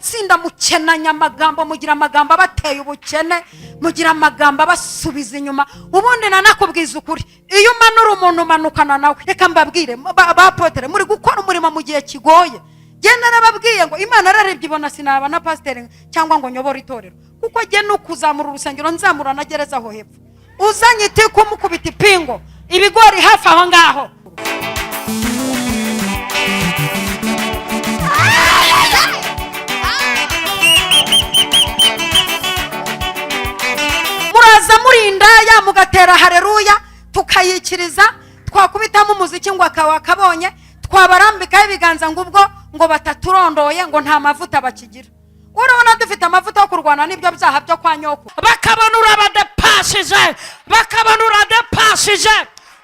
Muratsinda mukenanya amagambo, mugira amagambo abateye ubukene, mugira amagambo abasubiza inyuma. Ubundi nanakubwiza ukuri, iyo umanura umuntu umanukana nawe. Reka mbabwire, ba apôtre, muri gukora umurimo mu gihe kigoye. Genda narababwiye ngo Imana ararebye ibona sinaba na pasiteri cyangwa ngo nyobore itorero, kuko jye ni ukuzamura urusengero, nzamura na gereza aho hepfo. Uzanye itiku mukubita ipingo, ibigori hafi aho ngaho. Muraza murinda ya mugatera hareruya, tukayikiriza, twakubitamo umuziki ngo akaba kabonye, twabarambikaho ibiganza ngo ubwo ngo bataturondoye, ngo nta mavuta bakigira. Urabona dufite amavuta yo kurwana n'ibyo byaha byo kwa nyoko. Bakabona urabadepashije, bakabona uradepashije,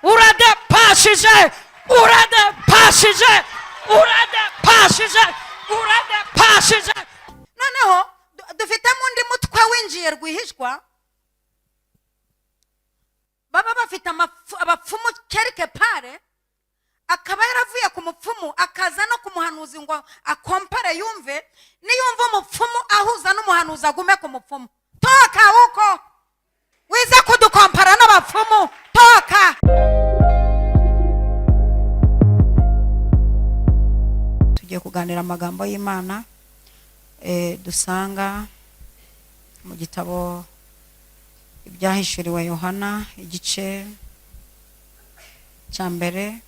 uradepashije, uradepashije, uradepashije, uradepashije. Noneho dufitemo undi mutwe winjiye rwihishwa, baba bafite abapfumu quelque part, akaba yaravuye ku mupfumu akaza no ku muhanuzi ngo akompare yumve. Niyumva umupfumu ahuza n'umuhanuzi, agume ku mupfumu. Toka uko wize kudukompara n'abapfumu, toka. Tugiye kuganira amagambo y'Imana dusanga mu gitabo Ibyahishuriwe Yohana, igice cya mbere.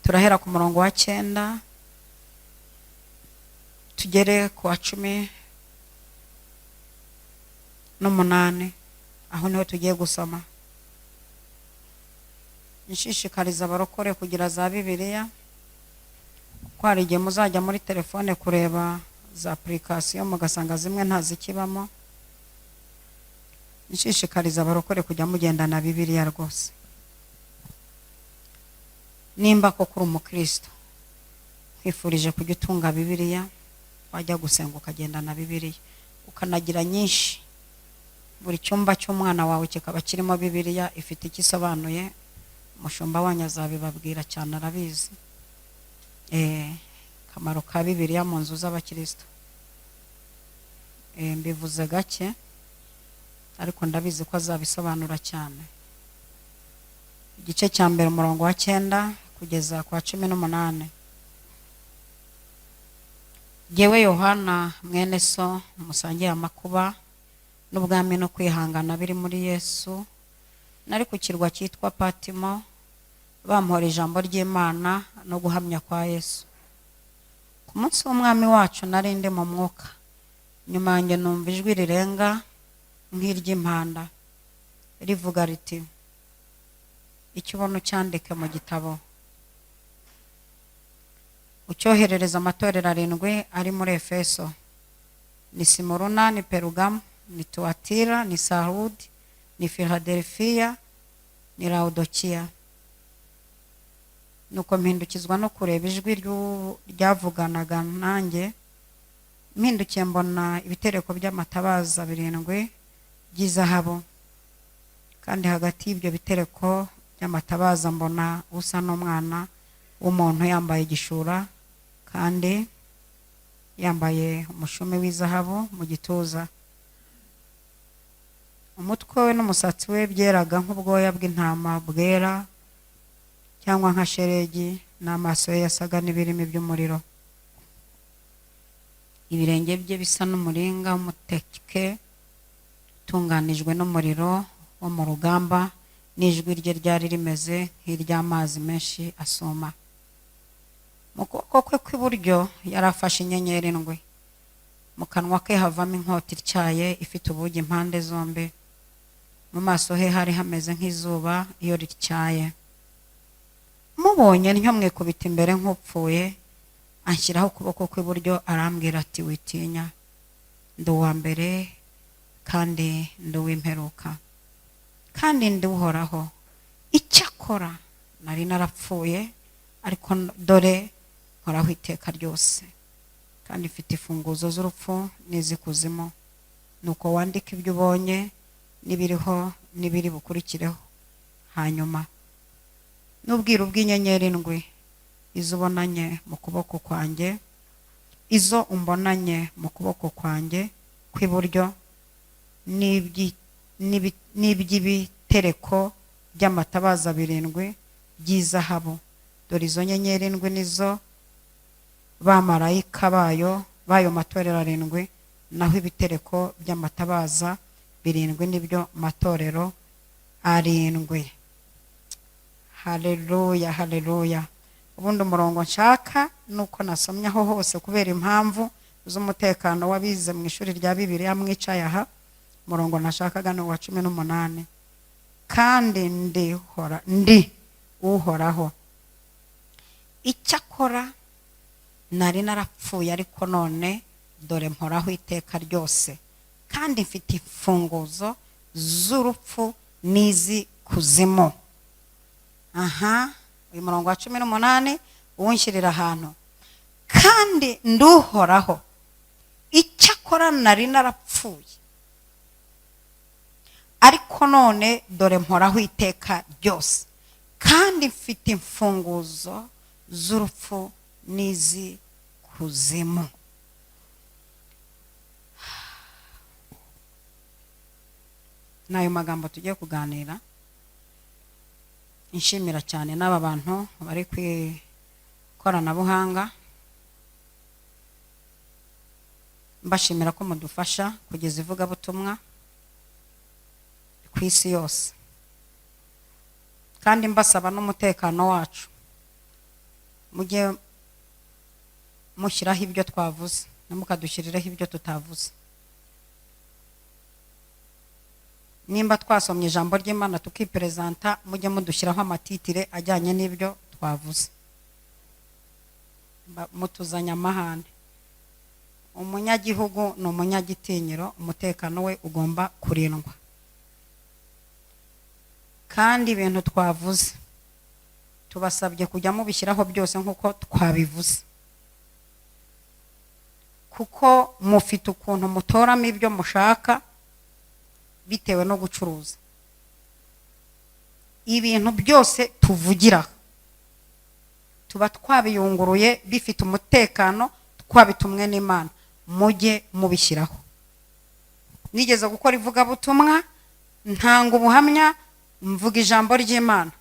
Turahera ku murongo wa 9 tugere ku wa 18. Aho niho tugiye gusoma. Nshishikariza abarokore kugira za Bibiliya, kuko hari igihe muzajya muri telefone kureba za application mugasanga zimwe ntazikibamo. Nshishikariza abarokore kujya mugendana Bibiliya rwose. Nimba koko uri umukristo, nkwifurije kujya utunga Bibiliya, wajya gusenga ukagendana Bibiliya, ukanagira nyinshi. Buri cyumba cy'umwana wawe kikaba kirimo Bibiliya ifite icyo isobanuye. Umushumba wanyu azabibabwira cyane, arabizi. Akamaro ka Bibiliya mu nzu z'abakristo. Mbivuze gake, ariko ndabizi ko azabisobanura cyane. Igice cya mbere, umurongo wa 9 kugeza ku wa 18. Jyewe Yohana, mwene so musangiye amakuba n'ubwami no kwihangana biri muri Yesu, nari ku kirwa cyitwa Patimo, bampora ijambo ry'Imana no guhamya kwa Yesu. Ku munsi w'Umwami wacu nari ndi mu mwuka, nyuma yanjye numva ijwi rirenga nk'iry'impanda rivuga riti: "Icyo ubona ucyandike mu gitabo, ucyoherereza amatorero arindwi ari muri Efeso: ni Simuruna, ni Perugamu, ni Tuwatira, ni Sarudi, ni Filadelfiya, ni Lawudokiya." Nuko mpindukizwa no kureba ijwi ryavuganaga nanjye. Mpindukiye mbona ibitereko by'amatabaza birindwi by'izahabu, kandi hagati y'ibyo bitereko by'amatabaza mbona usa n'umwana w'umuntu, yambaye igishura kandi yambaye umushumi w'izahabu mu gituza. Umutwe we n'umusatsi we byeraga nk'ubwoya bw'intama bwera cyangwa nka sheregi, n'amaso ye yasaga n'ibirimi by'umuriro. Ibirenge bye bisa n'umuringa w'umuteke utunganijwe n'umuriro wo mu rugamba, n'ijwi rye ryari rimeze nk'iry'amazi menshi asuma. Mu kuboko kwe kw'iburyo yari afashe inyenyeri ndwi, mu kanwa ke havamo inkota ityaye ifite ubugi impande zombi. Mu maso he hari hameze nk'izuba iyo rityaye. Mubonye ntyo mwikubita imbere nk'upfuye. Anshyiraho ukuboko kw'iburyo, arambwira ati: "Witinya, ndi uwa mbere kandi ndi uw'imperuka, kandi ndi Uhoraho. Icyakora nari narapfuye, ariko dore nkoraho iteka ryose, kandi mfite imfunguzo z'urupfu n'iz'ikuzimu. Nuko wandike ibyo ubonye n'ibiriho n'ibiri bukurikireho hanyuma, n'ubwiru bw'inyenyeri ndwi izo ubonanye mu kuboko kwanjye." Izo umbonanye mu kuboko kwanjye kw'iburyo n'iby'ibitereko by'amatabaza birindwi by'izahabu. Dore izo nyenyeri indwi nizo bamarayika bayo b'ayo matorero arindwi, naho ibitereko by'amatabaza birindwi nibyo matorero arindwi. Haleluya, haleluya! Ubundi umurongo nshaka nuko nasomye aho hose kubera impamvu z'umutekano w'abize mu ishuri rya Bibiliya mwicaye aha. Umurongo nashakaga ni uwa 18: "Kandi ndi hora ndi Uhoraho, icyakora nari narapfuye, ariko none dore mporaho iteka ryose, kandi mfite imfunguzo z'urupfu n'izi kuzimu." Aha uyu murongo wa 18 uwunshyirira ahantu: "Kandi nduhoraho, icyakora nari narapfuye, ariko none dore mporaho iteka ryose, kandi mfite imfunguzo z'urupfu n'izi kuzimu." Ni ayo magambo tugiye kuganira. Nshimira cyane n'aba bantu bari ku ikoranabuhanga, mbashimira ko mudufasha kugeza ivugabutumwa ku isi yose, kandi mbasaba n'umutekano wacu, mujye mushyiraho ibyo twavuze, ntimukadushyirireho ibyo tutavuze. Nimba twasomye ijambo ry'Imana tukiperezanta, mujye mudushyiraho amatitire ajyanye n'ibyo twavuze. Mutuzanye amahane. Umunyagihugu ni umunyagitinyiro, umutekano we ugomba kurindwa. Kandi ibintu twavuze tubasabye kujya mubishyiraho byose nk'uko twabivuze, kuko mufite ukuntu mutoramo ibyo mushaka bitewe no gucuruza. Ibintu byose tuvugira tuba twabiyunguruye, bifite umutekano, twabitumwe n'Imana, mujye mubishyiraho. Nigeze gukora ivugabutumwa, ntanga ubuhamya, mvuga ijambo ry'Imana,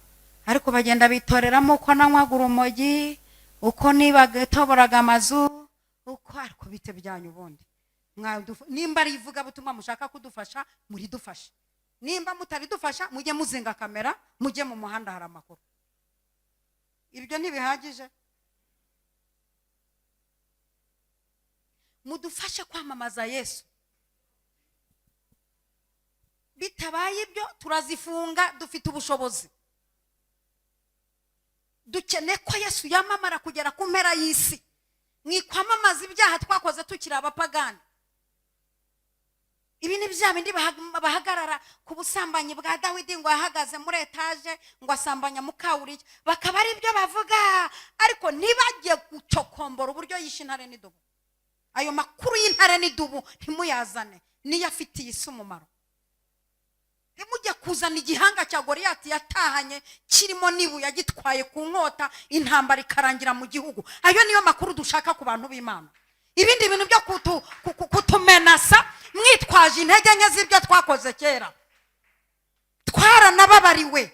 ariko bagenda bitoreramo uko nanywaga urumogi, uko nibatoboraga amazu, uko. Ariko bite byanyu ubundi? Nimba ari ivugabutumwa mushaka kudufasha, muridufashe. Nimba mutaridufasha, mujye muzinga kamera, mujye mu muhanda, hari amakuru. Ibyo ntibihagije? Mudufashe kwamamaza Yesu. Bitabaye ibyo turazifunga, dufite ubushobozi. Dukeneye ko Yesu yamamara kugera ku mpera y'isi. Mwikwamamaza ibyaha twakoze tukiri abapagani. Ibi ni bya bindi bahagarara ku busambanyi bwa Dawidi, ngo ahagaze muri etaje ngo asambanya mukawuriya, bakaba ari byo bavuga, ariko ntibajye gucokombora uburyo yishe intare n'idubu. Ayo makuru y'intare n'idubu ntimuyazane, niyo afitiye isi umumaro. Ntimujye kuzana igihanga cya Goriyati yatahanye kirimo n'ibuye, agitwaye ku nkota, intambara ikarangira mu gihugu. Ayo niyo makuru dushaka ku bantu b'Imana. Ibindi bintu byo kutumenasa mwitwaje intege nke z'ibyo twakoze kera, twaranababariwe.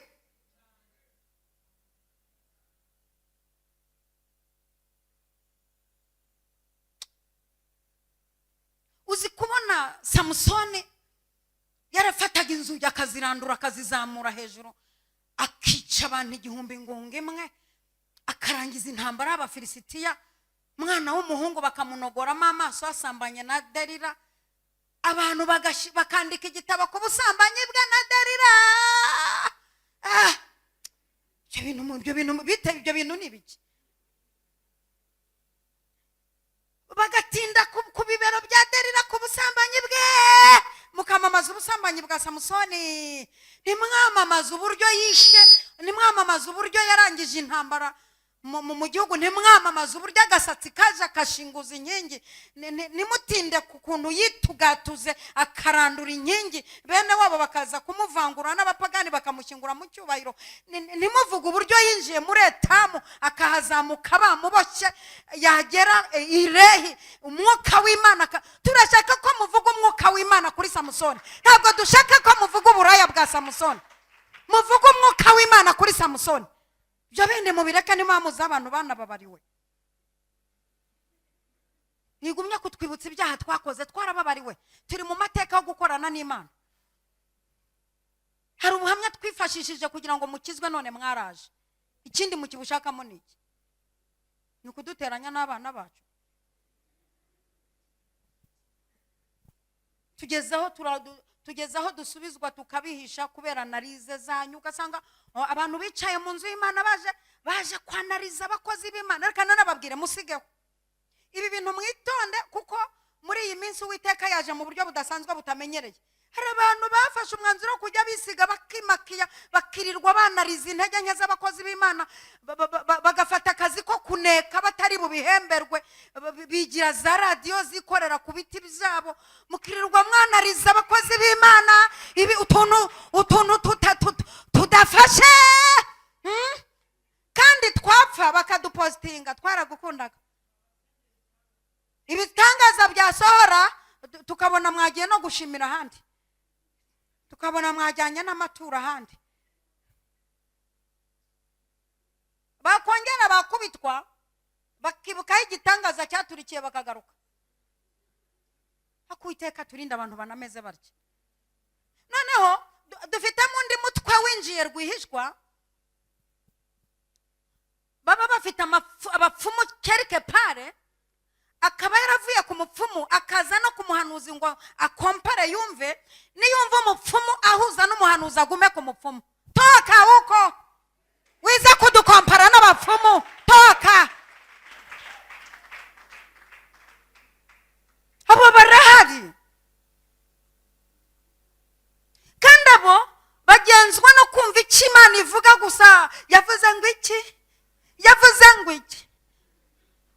Uzi kubona Samusoni yarafataga inzugi akazirandura, akazizamura hejuru, akica abantu 1000 ingunga imwe, akarangiza intambara y'Abafilisitiya, umwana w'umuhungu bakamunogoramo amaso asambanye na Derira, abantu bakandika igitabo ku busambanyi bwe na Derira? Ibyo bintu bite? Ibyo bintu ni ibiki? Bagatinda ku bibero bya Derira, ku busambanyi bwe. Mukamamaza ubusambanyi bwa Samusoni, ntimwamamaze uburyo yishe, ntimwamamaze uburyo yarangije intambara mu gihugu, ntimwamamaze uburyo agasatsi kaje akashinguza inkingi, ntimutinde ku kuntu yitugatuze akarandura inkingi, bene wabo bakaza kumuvangura n'abapagani bakamushyingura mu cyubahiro. Ntimuvuge uburyo yinjiye muri Etamu akahazamuka bamuboshye, yagera i Rehi. Umwuka w'Imana turashaka ko muvuga umwuka w'Imana kuri Samusoni. Ntabwo dushaka ko muvuga uburaya bwa Samusoni. Muvuga umwuka w'Imana kuri Samusoni. Ibyo bindi mubireke, niyo mpamvu z'abantu banababariwe. Ntigumye kutwibutsa ibyaha twakoze, twarababariwe. Turi mu mateka yo gukorana n'Imana. Hari ubuhamya twifashishije kugira ngo mukizwe, none mwaraje. Ikindi mukibushakamo ni iki? Ni ukuduteranya n'abana bacu. Tugeze aho dusubizwa tukabihisha kubera analize zanyu. Ugasanga abantu bicaye mu nzu y'Imana baje kwanariza abakozi b'Imana. Reka nanababwire, musigeho ibi bintu, mwitonde, kuko muri iyi minsi Uwiteka yaje mu buryo budasanzwe butamenyereye. Hari abantu bafashe umwanzuro wo kujya bisiga, bakimakiya, bakirirwa banariza intege nke z'abakozi b'Imana, bagafata akazi ko kuneka batari bubihemberwe, bigira za radiyo zikorera ku biti byabo, mukirirwa mwanariza abakozi b'Imana ibi utuntu tudafashe. Kandi twapfa bakadupositinga, twaragukundaga. Ibitangaza byasohora, tukabona mwagiye no gushimira ahandi, tukabona mwajyanye n'amaturo ahandi. Bakongera bakubitwa, bakibukaho igitangaza cyaturikiye, bakagaruka. Ariko Uwiteka turinde abantu banameze batya. Noneho dufitemo undi mutwe winjiye rwihishwa, baba bafite abapfumu quelque part, akaba yaravuye ku mupfumu akaza no ku muhanuzi ngo akompare yumve. Niyumva umupfumu ahuza n'umuhanuzi, agume ku mupfumu. Toka huko, wize kudukompara n'abapfumu, toka. Abo barahari, kandi abo bagenzwa no kumva icyo Imana ivuga gusa. Yavuze ngo iki? Yavuze ngo iki?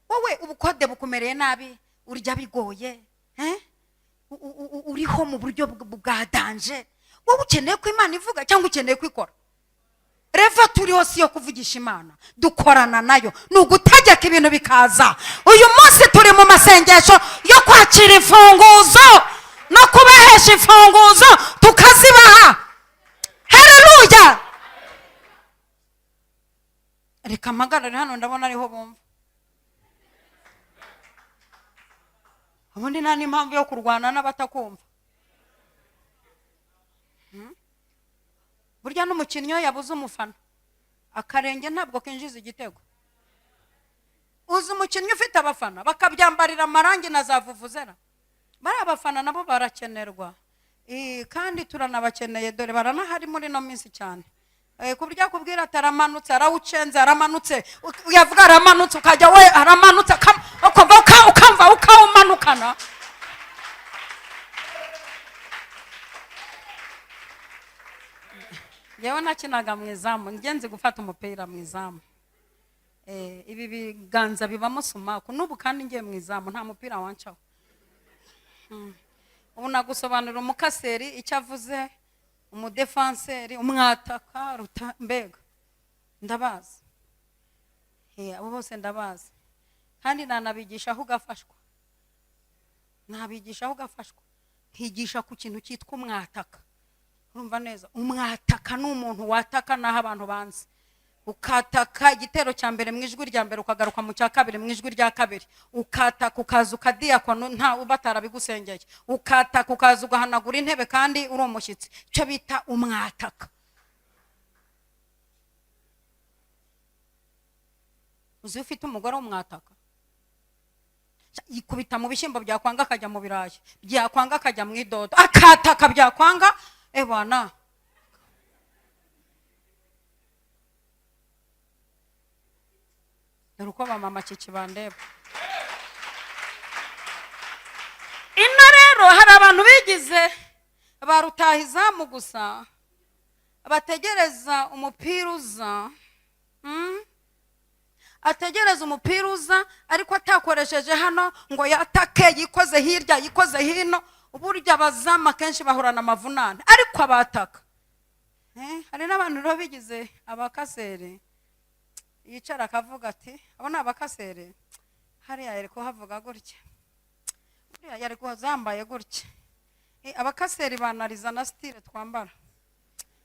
Wowe ubukode bukumereye nabi, urya bigoye, eh? Uriho mu buryo bwa danger. Wowe ukeneye ko Imana ivuga cyangwa ukeneye ko ikora? Reva turiho si yo kuvugisha Imana, dukorana nayo, ni ugutegeka ibintu bikaza. Uyu munsi turi mu masengesho yo kwakira imfunguzo no kubahesha imfunguzo, tukazibaha. Haleluya! Reka mpagarare hano, ndabona ariho bumva. Ubundi nta n'impamvu yo kurwana n'abatakumva. Burya n'umukinnyi iyo yabuze umufana, akarenge ntabwo kinjiza igitego. Uzi umukinnyi ufite abafana bakabyambarira amarangi na za vuvuzera? Bariya abafana nabo barakenerwa. Kandi turanabakeneye, dore baranahari muri ino minsi cyane. Ku buryo akubwira ati aramanutse, arawucenze, aramanutse, yavuga aramanutse, ukajya we aramanutse, ukumva ukamva ukawumanukana. Yewe nakinaga mu izamu, njye nzi gufata umupira mu izamu. Ibi biganza bibamo sumaku n'ubu, kandi ngiye mu izamu nta mupira wancaho. Ubu nagusobanurira umukaseri icyo avuze, umudefanseri, umwataka, ruta, mbega ndabazi. Abo bose ndabazi, kandi nanabigisha aho ugafashwa, nabigisha aho ugafashwa, nkigisha ku kintu cyitwa umwataka. Urumva neza, umwataka ni umuntu wataka n'aho abantu banze. Ukataka igitero cya mbere mu ijwi rya mbere, ukagaruka mu cya kabiri mu ijwi rya kabiri, ukataka ukaza ukadiyakona nta batarabigusengeye, ukataka ukaza ugahanagura intebe kandi uri umushyitsi. Icyo bita umwataka. Uzi ufite umugore w'umwataka, yikubita mu bishyimbo byakwanga akajya mu birayi, byakwanga akajya mu idodo, akataka byakwanga ebana. Dore uko ba mama Kiki bandeba. Ino rero hari abantu bigize ba rutahizamu gusa, bategereza umupira uza. Ategereza umupira uza, ariko atakoresheje hano ngo yatake, yikoze hirya, yikoze hino. Burya abazamu akenshi bahorana amavunane, ariko abataka. Hari n'abantu rero bigize abakaseri, yicara akavuga ati abo ni abakaseri, hariya yari kuhavuga gutya. Buriya yari kuza yambaye gutya. Abakaseri banariza na style twambara.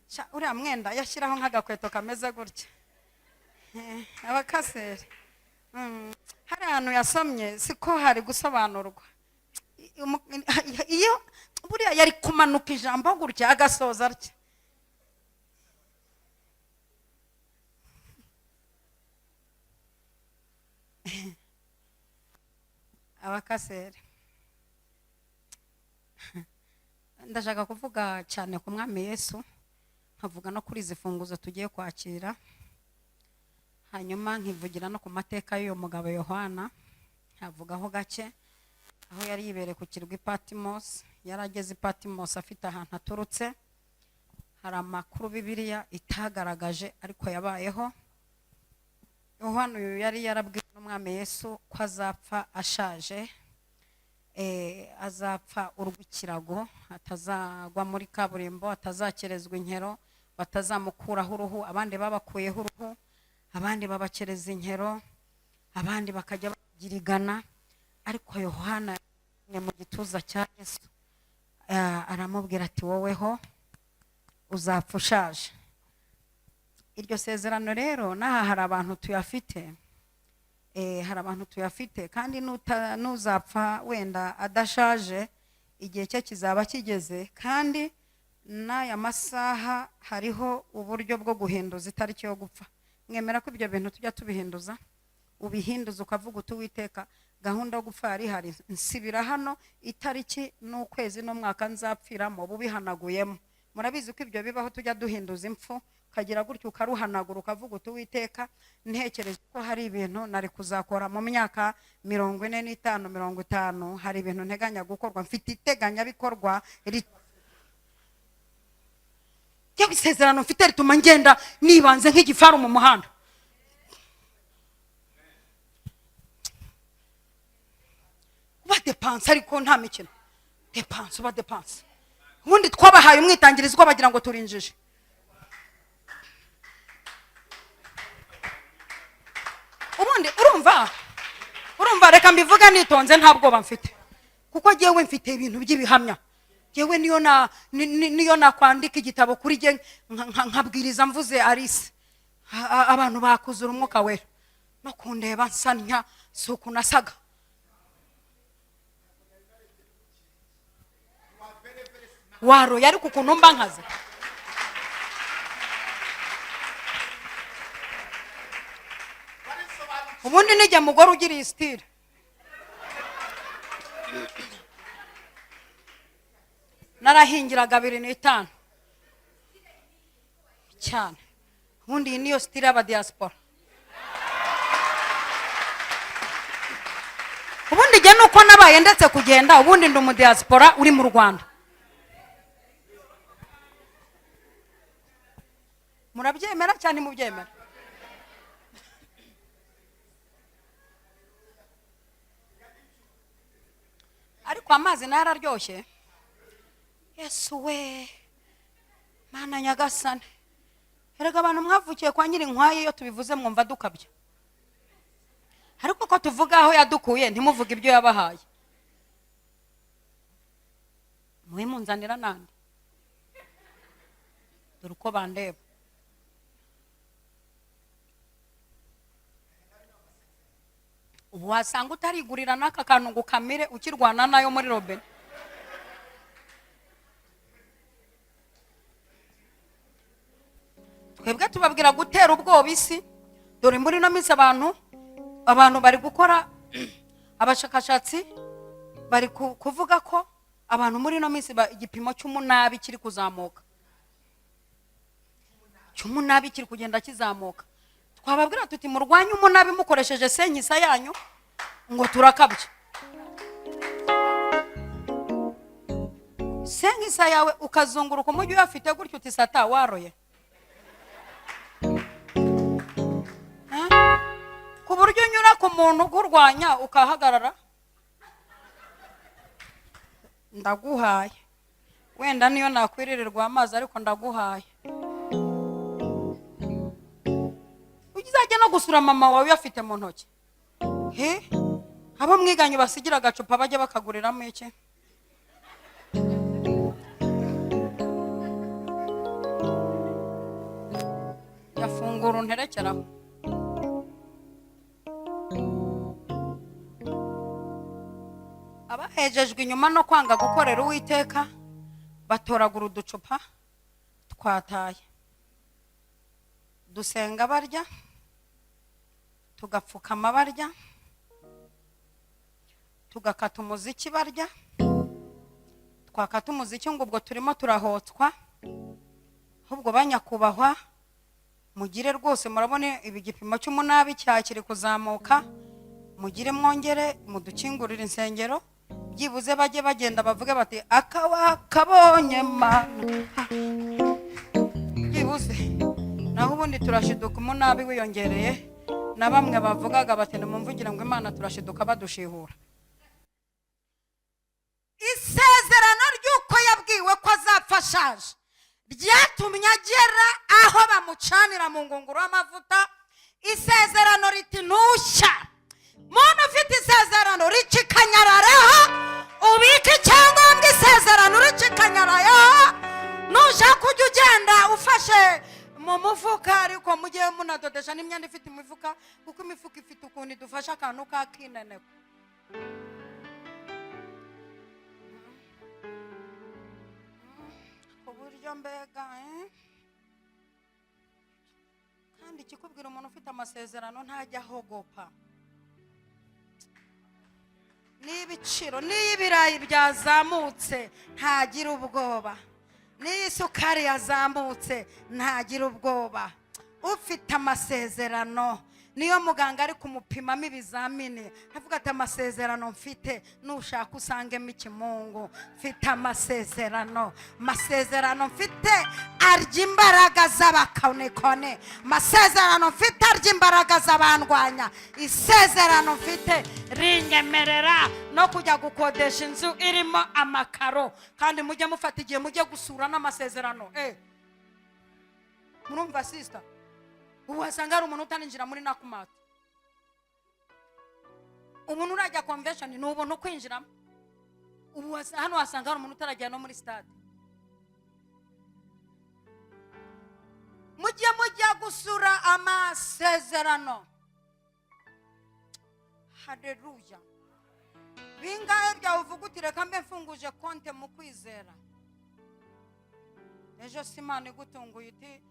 Sha, uriya mwenda yashyiraho nk'agakweto kameze gutya. Abakaseri. Hari ahantu yasomye siko hari gusobanurwa. Iyo buriya yari kumanuka ijambo gutya agasoza atya. Abakaseri, ndashaka kuvuga cyane ku Mwami Yesu, nkavuga no kuri izi funguzo tugiye kwakira, hanyuma nkivugira no ku mateka y'uyu mugabo Yohana, nkavugaho gake aho yari yibereye ku kirwa i Patmos. Yari ageze i Patmos afite ahantu aturutse. Hari amakuru Bibiliya itagaragaje ariko yabayeho. Yohana uyu yari yarabwiwe n'Umwami Yesu ko azapfa ashaje, azapfa urw'ikirago, atazagwa muri kaburimbo, atazakerezwa inkero, batazamukuraho uruhu. Abandi babakuyeho uruhu, abandi babakereza inkero, abandi bakajya bagirigana, ariko Yohana mu gituza cya Yesu, aramubwira ati woweho uzapfa ushaje. Iryo sezerano rero n'aha hari abantu tuyafite, hari abantu tuyafite, kandi nuzapfa wenda adashaje, igihe cye kizaba kigeze. Kandi n'aya masaha hariho uburyo bwo guhinduza itariki yo gupfa. Mwemera ko ibyo bintu tujya tubihinduza? Ubihinduza ukavuga uti Uwiteka, gahunda yo gupfa yari ihari, nsibira hano itariki n'ukwezi n'umwaka nzapfiramo, bubihanaguyemo. Murabizi ko ibyo bibaho, tujya duhinduza impfu, ukagira gutyo ukaruhanagura, ukavuga uti Uwiteka, ntekereje ko hari ibintu nari kuzakora mu myaka 45, 50, hari ibintu nteganya gukorwa, mfite iteganyabikorwa ryo isezerano mfite rituma ngenda nibanze nk'igifaru mu muhanda. Uba depanse, ariko nta mikino. Depanse, uba depanse. Ubundi twabahaye umwitangirizwa bagira ngo turinjije. Ubundi urumva reka mbivuga nitonze, nta bwoba mfite, kuko jyewe mfite ibintu by'ibihamya. Jyewe niyo nakwandika igitabo kuri jye, nkabwiriza mvuze Alice, abantu bakuzura umwuka wera no kundeba nsa ntya, si uku nasaga. Waroye ariko ukuntu mba nkaze. Ubundi nijya mugore ugira iyi style. Narahingiraga 25 cyane. Ubundi iyi niyo style y'aba diaspora. Ubundi njye nuko nabaye ndetse kugenda, ubundi ndi umu diaspora uri mu Rwanda. Murabyemera cyane mubyemera? Ariko amazi nayo araryoshye. Yesu we, Mana nyagasane. Erega abantu mwavukiye kwa Nyirinkwaya, iyo tubivuze mwumva dukabya, ariko ko tuvuga aho yadukuye ntimuvuge ibyo yabahaye. Mubimunzanira nande, dore uko bandeba. Ubu wasanga utarigurira n'aka kantu ngo ukamire, ukirwana nayo muri robine. Twebwe tubabwira gutera ubwoba isi. Dore muri ino minsi abantu bari gukora abashakashatsi, bari kuvuga ko abantu muri ino minsi igipimo cy'umunabi kiri kuzamuka, cy'umunabi kiri kugenda kizamuka. Twababwira tuti murwanye umunabi mukoresheje senkisa yanyu, ngo turakabye. Senkisa yawe ukazunguruka umujyi uyafite gutyo, uti sata waroye. Ku buryo unyura ku muntu ukurwanya ukahagarara, ndaguhaye, wenda niyo nakwiririrwa amazi ariko ndaguhaye. Uzajya no gusura mama wawe uyafite mu ntoki. He? Abo mwiganye basigira agacupa bajya bakaguriramo iki? Yafungura unterekeraho. Abahejejwe inyuma no kwanga gukorera Uwiteka batoragura uducupa twataye. Dusenga barya, tugapfukama barya, tugakata umuziki barya. Twakata umuziki ngo ubwo turimo turahotswa. Ahubwo banyakubahwa, mugire rwose, murabona ibi, igipimo cy'umunabi cyakiri kuzamuka, mugire mwongere mudukingurire insengero, byibuze bajye bagenda bavuge bati akawa kabonye mana, byibuze. Naho ubundi turashiduka umunabi wiyongereye, na bamwe bavugaga bati nimumvugire ngo Imana, turashiduka badushihura. Isezerano ry'uko yabwiwe ko azapfa ashaje ryatumye agera aho bamucanira mu ngunguru y'amavuta. Isezerano riti ntushya. Muntu ufite isezerano, ricikanyarareho, ubike icyangombwa. Isezerano ricikanyarayeho. Nushaka ujya ugenda ufashe mu mufuka, ariko mujye munadodesha n'imyenda ifite imifuka, kuko imifuka ifite ukuntu idufasha akantu k'akineneko. Ku buryo mbega, eh? Kandi ikikubwira, umuntu ufite amasezerano ntajya ahogopa n'ibiciro. N'iyo ibirayi byazamutse ntagira ubwoba, n'iyo isukari yazamutse ntagira ubwoba. Ufite amasezerano, niyo muganga ari kumupimamo ibizamini, avuga ati amasezerano mfite, nushaka usangemo ikimungu. Mfite amasezerano, amasezerano mfite arya imbaraga z'abakonekone, amasezerano mfite arya imbaraga z'abandwanya. Isezerano mfite rinyemerera no kujya gukodesha inzu irimo amakaro. Kandi mujye mufata igihe mujye gusura n'amasezerano. Murumva sister, ubu wasanga hari umuntu utarinjira muri Nakumatt. Umuntu urajya Convention ni ubuntu kwinjiramo. Ubu hano wasanga hari umuntu utarajya no muri stade. Mujye mujya gusura amasezerano. Haleluya! Bingahe byawe uvuga uti reka mbe mfunguje konte mu kwizera? Ejo si Imana igutunguye iti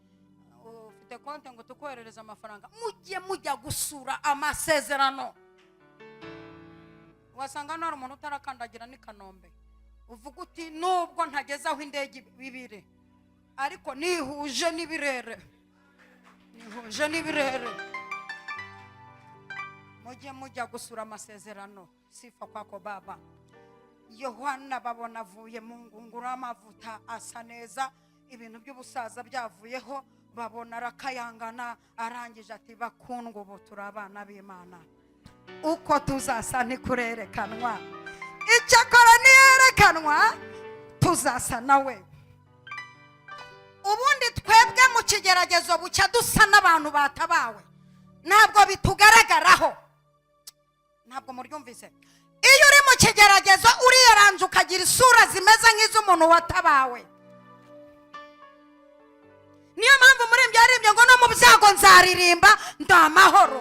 ufite konte ngo tukoherereze amafaranga? Mujye mujya gusura amasezerano. Wasanga hano hari umuntu utarakandagira n'i Kanombe, uvuga uti nubwo ntageze aho indege bibiri, ariko nihuje n'ibirere, nihuje n'ibirere. Mujye mujya gusura amasezerano. Sifa kwako Baba. Yohana babona avuye mu ngunguru y'amavuta, asa neza, ibintu by'ubusaza byavuyeho, babona arakayangana. Arangije ati bakundwa, ubu turi abana b'Imana, uko tuzasa ntikurerekanwa, icyakora niyerekanwa tuzasa nawe. Ubundi twebwe mu kigeragezo bucya dusa n'abantu batabawe, ntabwo bitugaragaraho. Ntabwo muryumvise. Iyo uri mu kigeragezo uriyaranje, ukagira isura zimeze nk'iz'umuntu watabawe. Niyo mpamvu muri ibyo yaririmbye ngo no mu byago nzaririmba ndi amahoro.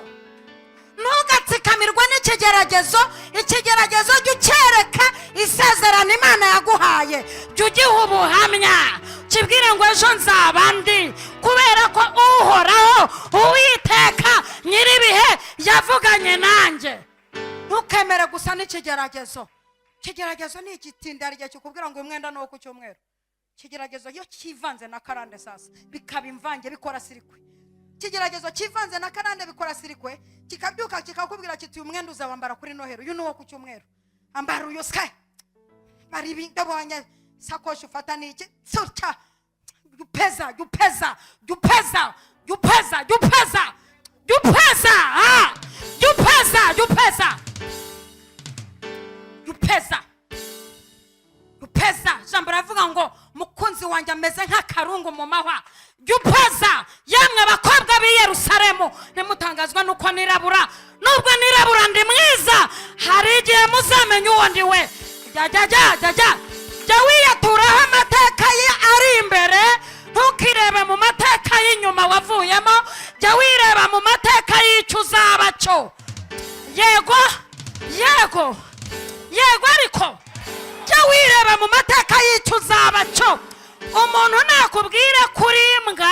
Ntugatsikamirwe n'ikigeragezo. Ikigeragezo jya ucyereka isezerano Imana yaguhaye. Jya ugiha ubuhamya, kibwire ngo ejo nzaba ndi, kubera ko Uhoraho Uwiteka nyir'ibihe yavuganye nanjye. Ntukemere gusa n'ikigeragezo. Ikigeragezo ni igitinda igihe kikubwira ngo uyu mwenda ni uwo ku cyumweru. Ikigeragezo iyo kivanze na karande, sasa bikaba imvange, bikora circuit. Ikigeragezo kivanze na karande bikora circuit, kikabyuka kikakubwira kiti uyu mwenda uzawambara kuri Noheli, uyu ni uwo ku cyumweru, ambara uyu sike. Bari ibi ndabonye sakoshi ufata ni iki sutya. Jya upeza, jya upeza, jya upeza, jya upeza, jya upeza, Jya upeza, ah! Jya upeza, jya upeza, jya upeza, jya upeza. Ijambo riravuga ngo mukunzi wanjye ameze nk'akarungu mu mahwa. Jya upeza. Yemwe abakobwa b'i Yerusalemu, ntimutangazwa nuko nirabura. Nubwo nirabura ndi mwiza. Hari Muzamenye uwo ndi we. Jya jya jya jya jya jya wiyaturaho amateka ye ari imbere, ntukirebe mu mateka y'inyuma wavuyemo. Jya wireba mu mateka y'icyo uzaba cyo. Yego, yego, yego, ariko jya wireba mu mateka y'icyo uzaba cyo. Umuntu nakubwira kuri imbwa,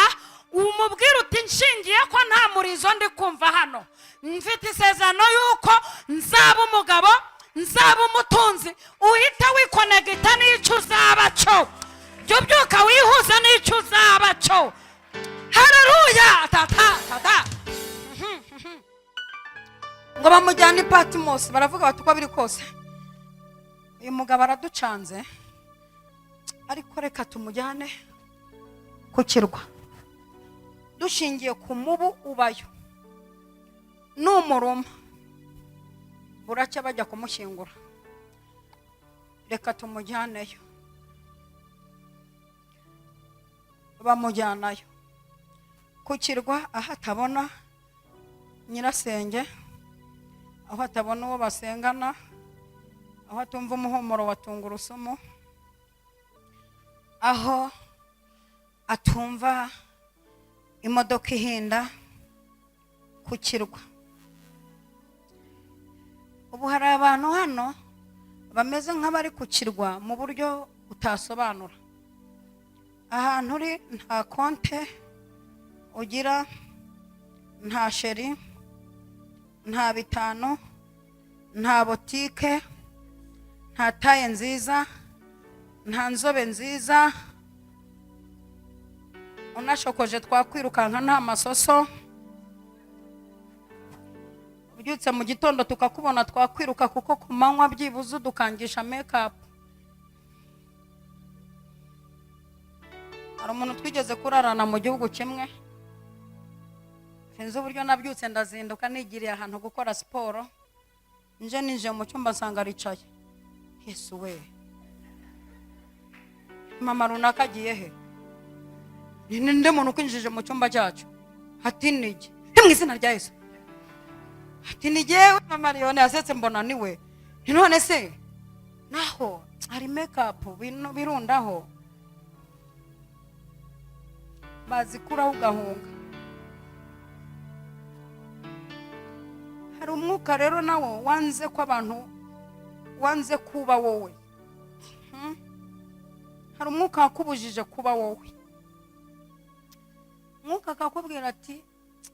umubwira uti: "Nshingiye ko nta murizo ndi kumva hano, mfite isezerano y'uko nzaba umugabo, nzaba umutunzi." Uhita wikonegita n'icyo uzaba cyo. Jya ubyuka wihuza n'icyo uzaba cyo. Hararuya, tata tata. Ngo bamujyane i Patimosi, baravuga bati: "Uko biri kose uyu mugabo araducanze, ariko reka tumujyane ku kirwa, dushingiye ku mubu ubayo, numuruma buracya bajya kumushyingura, reka tumujyaneyo." Bamujyanayo ku kirwa, aho atabona nyirasenge, aho atabona uwo basengana, aho atumva umuhumuro wa tungurusumu, aho atumva imodoka ihinda ku kirwa. Ubu hari abantu hano bameze nk'abari ku kirwa mu buryo utasobanura. Ahantu uri nta konte ugira, nta chéri, nta bitanu, nta botike, nta taille nziza, nta nzobe nziza, unashokoje twakwirukanka, nta masoso. Ubyutse mu gitondo tukakubona twakwiruka, kuko ku manywa byibuze udukangisha makeup. Hari umuntu twigeze kurarana mu gihugu kimwe. Sinzi uburyo nabyutse, ndazinduka nigiriye ahantu gukora siporo, nje ninjiye mu cyumba nsanga aricaye. Yesu we, mama runaka agiye he? Ni ninde muntu ukwinjije mu cyumba cyacu? Ati: "Nige ni mu izina rya Yesu." Ati: "Ni jyewe mama Leone." Yasetse mbona niwe. Ni none se naho hari makeup birundaho, bazikuraho ugahunga. Hari umwuka rero nawo wanze ko abantu, wanze kuba wowe. Hari umwuka wakubujije kuba wowe. Umwuka akakubwira ati: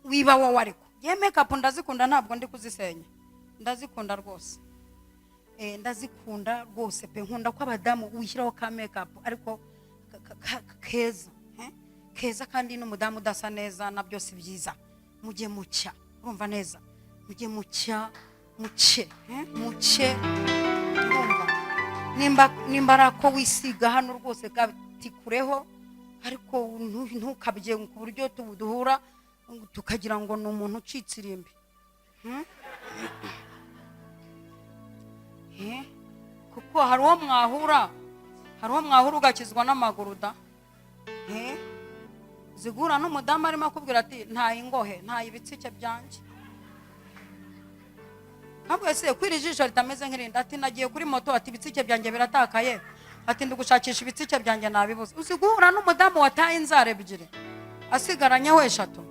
"Wiba wowe." Ariko ye makeup ndazikunda, ntabwo ndi kuzisenya, ndazikunda rwose. Ndazikunda rwose pe. Nkunda ko abadamu wishyiraho ka makeup, ariko keza, eh? Keza. Kandi n'umudamu udasa neza nabyo si byiza. Mujye mucya, urumva neza, mujye mucya, muce, eh? Muce, urumva, nimba ari ako wisiga hano rwose gatikureho, ariko ntukabye ku buryo duhura tukagira ngo ni umuntu ucitse irimbi. Eh, kuko hari uwo mwahura ugakizwa n'amaguru da. Eh, zigura n'umudamu arimo akubwira ati: "Ntaye ingohe, ntaye ibitsike byanjye." Ntabwo ese kwira ijisho ritameze nk'irindi? Ati: "Nagiye kuri moto," ati, "ibitsike byanjye biratakaye," ati, "ndi gushakisha ibitsike byanjye nabibuze." Uzi guhura n'umudamu wataye inzara ebyiri asigaranyeho eshatu?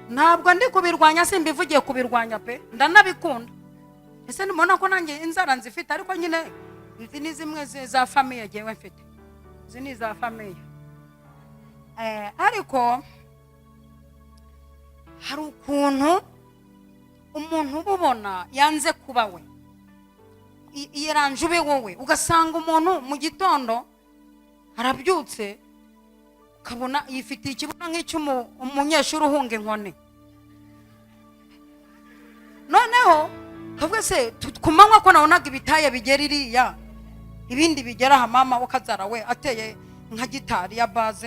Ntabwo ndi kubirwanya, simbivugiye kubirwanya pe, ndanabikunda. Ese nimubona ko nanjye inzara nzifite? Ariko nyine izi ni zimwe za famille ngewe mfite, izi ni iza famille. Ariko hari ukuntu umuntu uba ubona yanze kuba we. Iyeranje ube wowe, ugasanga umuntu mu gitondo arabyutse, ukabona yifitiye ikibuno nk'icy'umunyeshuri uhunga inkoni. Noneho kavuga se ku manywa ko nabonaga ibitaye bigera iriya, ibindi bigera aha, mama ukazara we ateye nka gitari ya bass,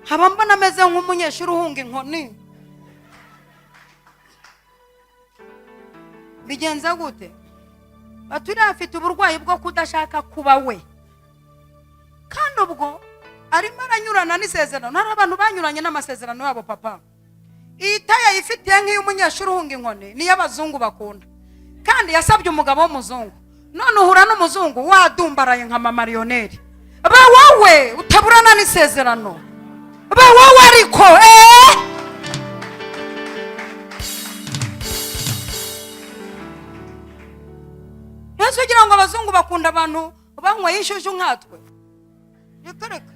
nkaba mbona ameze nk'umunyeshuri uhunga inkoni, bigenza gute? Baturiya afite uburwayi bwo kudashaka kuba we, kandi ubwo arimo aranyurana n'isezerano. Hari abantu banyuranye n'amasezerano yabo, papa. Iyi taille yifitiye nk'iy'umunyeshuri uhunga inkoni, niyo abazungu bakunda, kandi yasabye umugabo w'umuzungu. None uhura n'umuzungu wadumbaraye nka mama mariyoneri. Ba wowe utaburana n'isezerano, ba wowe ariko Yesu, ugira ngo abazungu bakunda abantu banyweye inshyushyu nkatwe? Reka reka,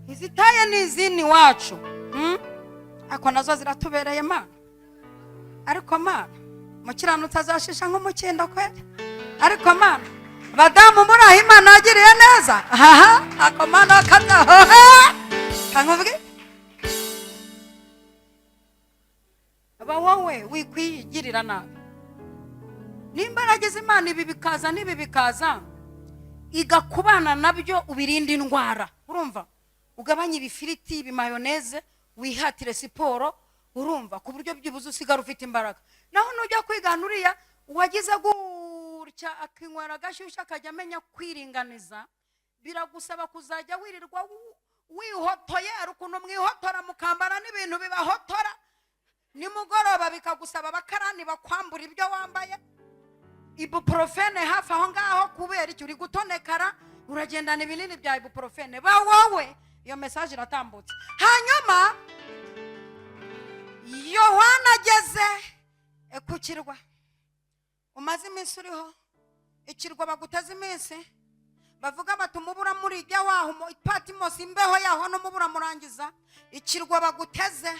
izi taille ni izindi iwacu. Ariko nazo ziratubereye, Mana. Ariko Mana, mukiranutsi azashisha nk'umukindo kweri. Ariko Mana, badamu muri aho Imana yagiriye neza, haha, ako Mana kadahoha kankubwi. Ba wowe wikwigirira nabi. Nimba yaragize Imana, ibi bikaza n'ibi bikaza, igakubana nabyo, ubirinde indwara, urumva? Ugabanye ibifiriti, ibimayoneze, wihatire siporo, urumva, ku buryo byibuze usigara ufite imbaraga. Naho nujya kwigana uriya wagize gutya akinywera agashyushyu, akajya amenya kwiringaniza, biragusaba kuzajya wirirwa wihotoye. Hari ukuntu mwihotora mukambara n'ibintu bibahotora nimugoroba, bikagusaba abakarani bakwambura ibyo wambaye, ibuprofène hafi aho ngaho. Kubera icyo uri gutonekara, uragendana ibinini bya ibuprofène. Ba wowe, iyo message iratambutse. Hanyuma Yohana ageze ku kirwa. Umaze iminsi uriho ikirwa, baguteze iminsi, bavuga bati umubura murijya waho Patimosi, imbeho yaho n'umubura murangiza. Ikirwa baguteze,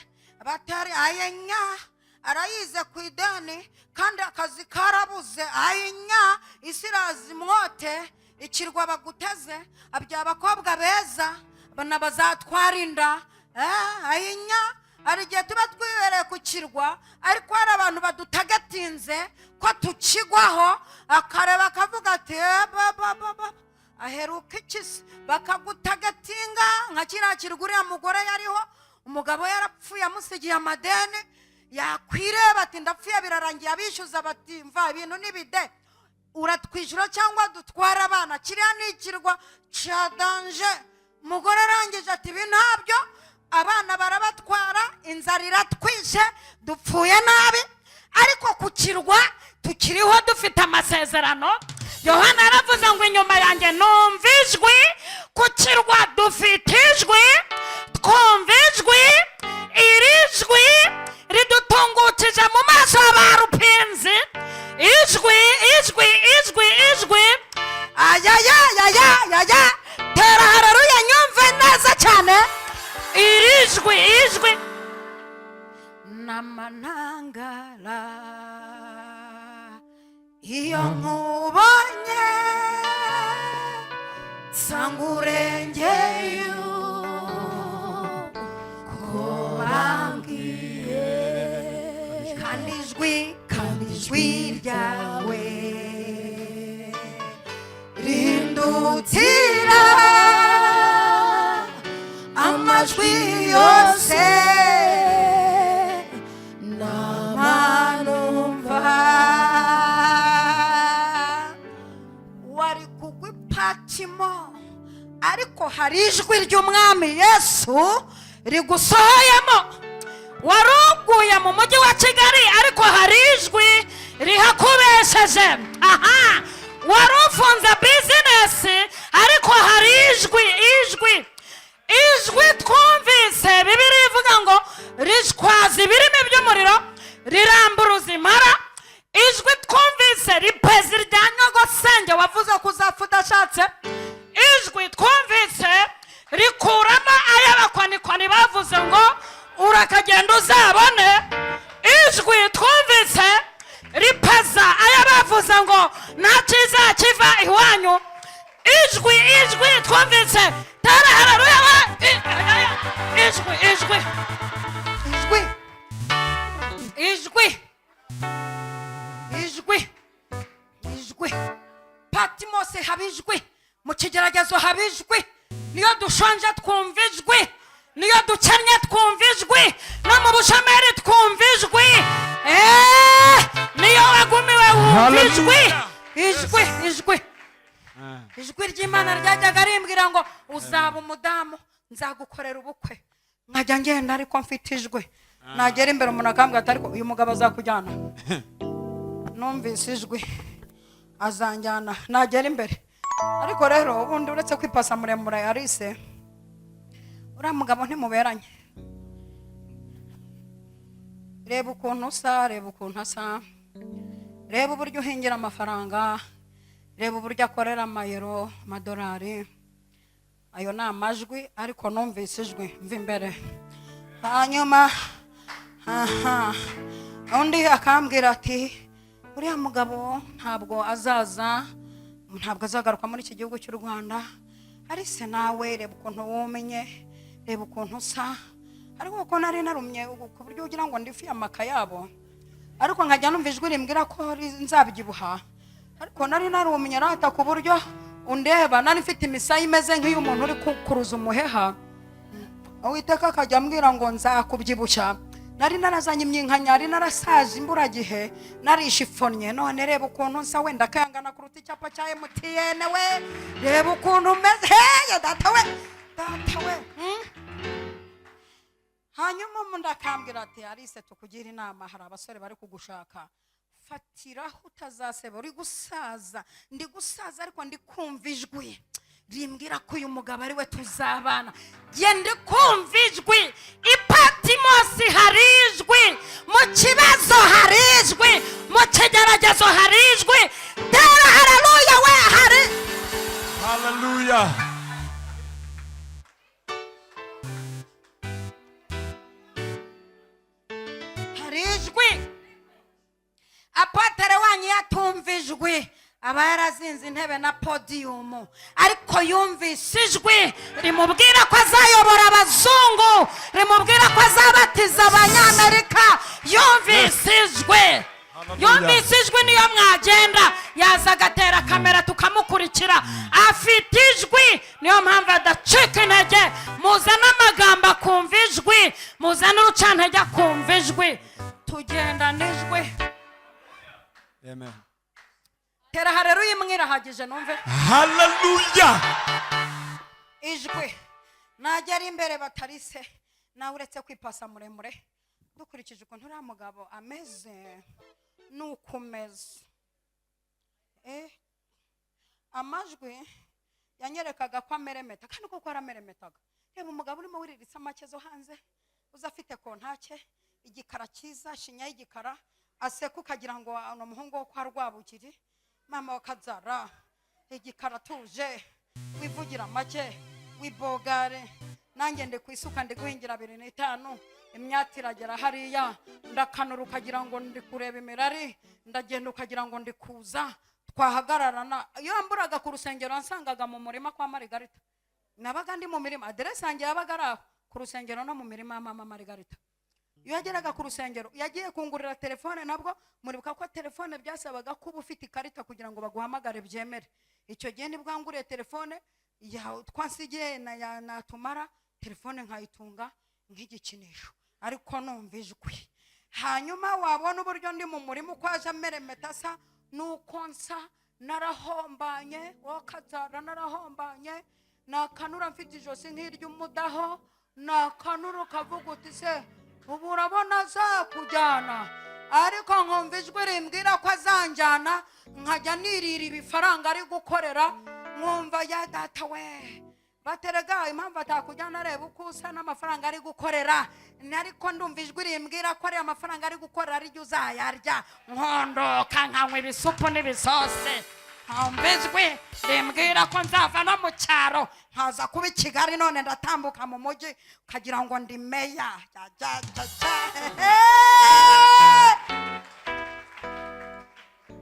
batari ayenya arayize ku ideni, kandi akazi karabuze, ayinya isi iraza imwote. Ikirwa baguteze, abya abakobwa beza bana bazatwara inda. Ayinya, hari igihe tuba twibereye ku kirwa, ariko hari abantu badutagatinze ko tukigwaho, akareba akavuga ati: "Eh, ba, ba, ba, ba." Aheruka iki se? Bakagutagatinga nka kiriya kirwa uriya mugore yariho, umugabo yarapfuye amusigiye amadeni. Yakwireba ati: "Ndapfuye, birarangiye." Abishyuza bati: "Mva, ibintu n'ibide, uratwishyura cyangwa dutwara abana." Kiriya ni ikirwa cya danger. Umugore arangije ati: "Ibi ntabyo, abana barabatwara, inzara iratwishe, dupfuye nabi." Ariko ku kirwa tukiriho, dufite amasezerano. Yohana yaravuze ngo: "Inyuma yanjye numva ijwi." Ku kirwa dufite ijwi, twumva ijwi. Iri jwi ridutungukije mu maso ya ba rupinzi. Ijwi, ijwi, ijwi, ijwi. Ayayayayaya, tera haleluya nyumve neza cyane. Iri jwi, ijwi. N'amanangara iyo nkubonye, nsanga urengeye ko bambwiye, kandi ijwi ryawe rindutira amajwi yose namanumva. Wari kugwa ipatimo, ariko hari ijwi ry'Umwami Yesu rigusohoyemo. Wari uguye mu mujyi wa Kigali, ariko hari ijwi rihakubesheje. Aha wari ufunze business, ariko hari ijwi, ijwi, ijwi twumvise. Bibiliya ivuga ngo rishwaza ibirimi by'umuriro, riramburuza impara. Ijwi twumvise ripeza irya nyogosenge wavuze ko uzapfa udashatse. Ijwi twumvise rikuramo ay'abakonikoni bavuze ngo urakagenda uzabone. Ijwi twumvise ripeza ay'abavuze ngo nta cyiza kiva iwanyu. Ijwi, ijwi twumvise, tera haleluya we. Ijwi, ijwi. Ijwi. Ijwi, ijwi, ijwi. Patimose haba ijwi, mu kigeragezo haba ijwi, niyo dushonje twumva ijwi, niyo dukennye twumva ijwi, no mu bushomeri twumva ijwi. Niyo wagumiwe wumva ijwi. Ijwi, ijwi, ijwi ry'Imana ryajyaga rimbwira ngo: "Uzaba umudamu, nzagukorera ubukwe." Nkajya ngenda ariko mfite ijwi. Nagera imbere umuntu akambwira ati: "Ariko uyu mugabo azakujyana?" Numvise ijwi, azanjyana. Nagera imbere, ariko rero ubundi uretse kwipasa muremure, Arise, uriya mugabo ntimuberanye. Reba ukuntu usa, reba ukuntu asa, reba uburyo uhingira amafaranga, reba uburyo akorera amayero, amadolari. Ayo ni amajwi, ariko numvise ijwi mva imbere. Hanyuma aha undi akambwira ati: "Uriya mugabo ntabwo azaza, ntabwo azagaruka muri iki gihugu cy'u Rwanda. Arise, nawe reba ukuntu wumenye, reba ukuntu usa." Ariko kuko nari narumye ku buryo ugira ngo ndifi amaka yabo, ariko nkajya numva ijwi rimbwira ko nzabyibuha. Ariko nari narumye rata, ku buryo undeba nari mfite imisaya imeze nk'iy'umuntu uri kukuruza umuheha. Uwiteka akajya ambwira ngo nzakubyibushya. Nari narazanye imyinkanyari, narasaje imburagihe, narishifonnye. None reba ukuntu nsa, wenda akayangana kuruta icyapa cya MTN we. Reba ukuntu umeze, heye data we, data we, Hanyuma undi akambwira ati: "Arise, tukugira inama, hari abasore bari kugushaka, fatiraho utazaseba, uri gusaza." Ndi gusaza, ariko ndi kumva ijwi rimbwira ko uyu mugabo ari we tuzabana. Jye ndi kumva ijwi. I Patimosi hari ijwi, mu kibazo hari ijwi, mu kigeragezo hari ijwi. Tera hararuya we, hari Hallelujah. Hari ijwi. Apotere wanyu iyo atumva ijwi aba yarazinze intebe na podiyumu, ariko yumvise ijwi rimubwira ko azayobora abazungu, rimubwira ko azabatiza Abanyamerika. Yumvise ijwi, yumvise ijwi. Niyo mwagenda yaza agatera kamera tukamukurikira. Afite ijwi, niyo mpamvu adacika intege. Muzane amagambo akumva ijwi, muzane urucantege akumva ijwi. Tugenda n'ijwi. Amen. Tera hareruya imwe irahagije numve. Hallelujah. Ijwi. Nagera imbere, batarise nawe, uretse kwipasa muremure, dukurikije ukuntu uriya mugabo ameze nuko umeze. Amajwi yanyerekaga ko ameremeta, kandi koko arameremetaga. Reba umugabo urimo wirira isamake zo hanze, uza afite kontake, igikara cyiza, shinya y'igikara, aseka ukagira ngo ni umuhungu wo kwa Rwabugiri, mama wa Kazara. Igikara atuje, wivugira make, wibogare. Nanjye ndi ku isuka, ndi guhingira 25, imyaka iragera hariya, ndakanura ukagira ngo ndi kureba imirari, ndagenda ukagira ngo ndi kuza. Twahagararana, iyo mburaga ku rusengero nsangaga mu murima kwa Marigarita. Nabaga ndi mu mirima, aderesi yanjye yabaga ari aho ku rusengero no mu mirima ya mama Marigarita. Iyo yageraga ku rusengero yagiye kungurira telefone, nabwo muribuka ko telefone byasabaga kuba ufite ikarita kugira ngo baguhamagare byemere. Icyo gihe nibwo nguriye telefone ya twansigiye na ya natumara telefone nkayitunga nk'igikinisho, ariko numva ijwi. Hanyuma wabona uburyo ndi mu murima, uko aje ameremeta asa nuko nsa, narahombanye wokabyara, narahombanye, nakanura mfite ijosi nk'iry'umudaho, nakanura ukavuga uti: "Se ubu urabona azakujyana?" Ariko nkumva ijwi rimbwira ko azanjyana, nkajya nirira ibifaranga ari gukorera, nkumva ya data we. Baterega impamvu atakujyana, areba uko usa n'amafaranga ari gukorera. Ariko ndumva ijwi rimbwira ko ariya mafaranga ari gukorera ariryo uzayarya, Nkondoka nkanywa ibisupu n'ibisose, nkumva ijwi rimbwira ko nzava no mu cyaro nkaza kuba i Kigali. None ndatambuka mu mujyi ukagira ngo ndi meya. Ja, ja, ja, ja. Hehe.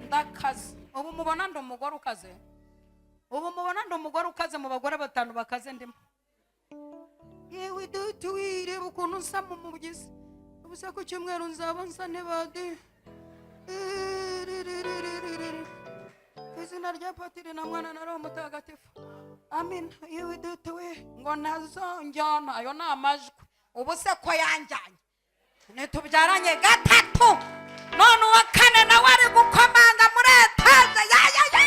Ndakaze. Ubu mubona ndi umugore ukaze, ubu mubona ndi umugore ukaze. Mu bagore batanu bakaze ndimo. Yewe dutu, wireba ukuntu nsa mu mubyizi. Ubu se ku cyumweru nzaba nsa ntibadi? Ku izina rya Patiri na Mwana na Roho Mutagatifu, amina. Yewe dutu we, ngo ntazonjyana, ayo ni amajwi. Ubu se ko yanjyanye, ntitubyaranye gatatu, none uwa kane nawe ari gukomanga muri etaje ya ya ya.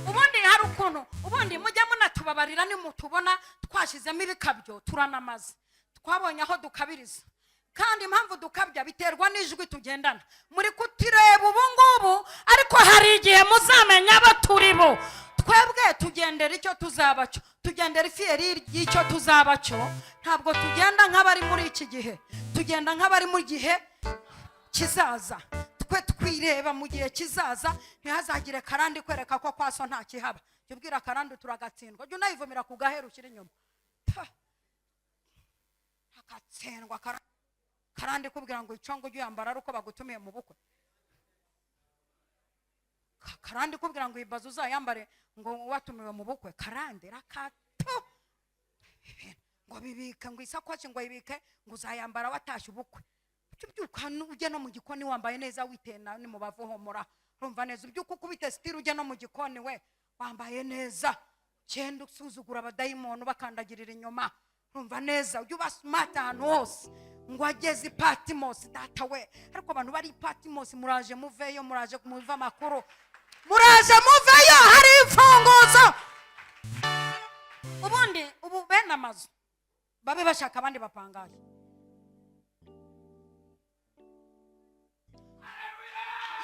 Ubundi hari ukuntu ubundi mujya munatubwira. Muratubabarira nimutubona twashyizemo ibikabyo, turanamaze, twabonye aho dukabiriza. Kandi impamvu dukabya biterwa n'ijwi tugendana. Muri kutureba ubu ngubu, ariko hari igihe muzamenya abo turi bo. Twebwe tugendera icyo tuzaba cyo, tugendera ifiyeri y'icyo tuzaba cyo. Ntabwo tugenda nk'abari muri iki gihe, tugenda nk'abari mu gihe kizaza. Twe twireba mu gihe kizaza. Ntihazagire karande kwereka ko kwaso nta kihaba. Jya ubwira karande turagatsindwa, jya unayivumira ku gaheru ukiri inyuma. Ta. Agatsindwa karande kubwira ngo icongo ujye uyambara ari uko bagutumiye mu bukwe. Karande kubwira ngo iyi uzayambare ngo watumiwe mu bukwe. Karande rakato ngo bibike, ngo isakoshi ngo ibike, ngo uzayambara watashye ubukwe. Ujye ubyuka ujye no mu gikoni wambaye neza, witena ni mu bavu homora, urumva neza. Ubyuka ukubite sitiri, ujye no mu gikoni we wambaye neza, ugenda usuzugura abadayimoni bakandagirira inyuma, urumva neza. Ujye uba smart ahantu hose. Ngo ageze i Patimosi, data we! Ariko abantu bari i Patimosi, muraje muveyo, muraje muve amakuru, muraje muveyo, hari imfunguzo. Ubundi ubu bene amazu babe bashaka abandi bapangaye.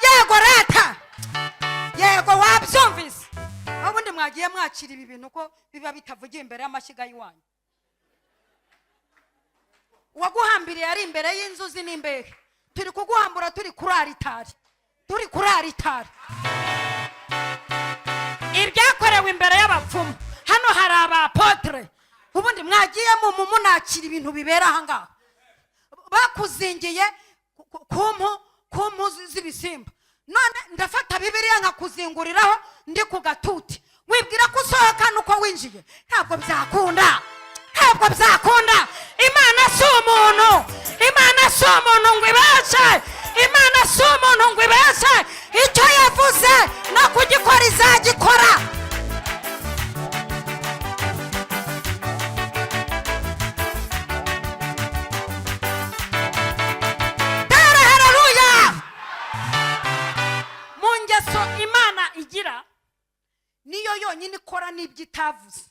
Yego rata, yego, wabyumvise. Aho ubundi mwagiye mwakira ibi bintu ko biba bitavugiye imbere y'amashyiga y'iwanyu. Uwaguhambiriye ari imbere y'inzuzi n'imbehe. Turi kuguhambura turi kuri aritari, turi kuri aritari. Ibyakorewe imbere y'abapfumu, hano hari abapotere. Ubundi mwagiye mu munakira ibintu bibera aha ngaha. Bakuzingiye ku mpu z'ibisimba, none ndafata Bibiliya nkakuzinguriraho ndi ku gatuti, wibwira ko usohoka nuko winjiye. Ntabwo byakunda, ntabwo byakunda. Imana si umuntu, Imana si umuntu ngo ibeshe, Imana si umuntu ngo ibeshe. Icyo yavuze no kugikora izagikora. Tera haleluya! Mu ngeso Imana igira, niyo yonyine ikora n'ibyo itavuze.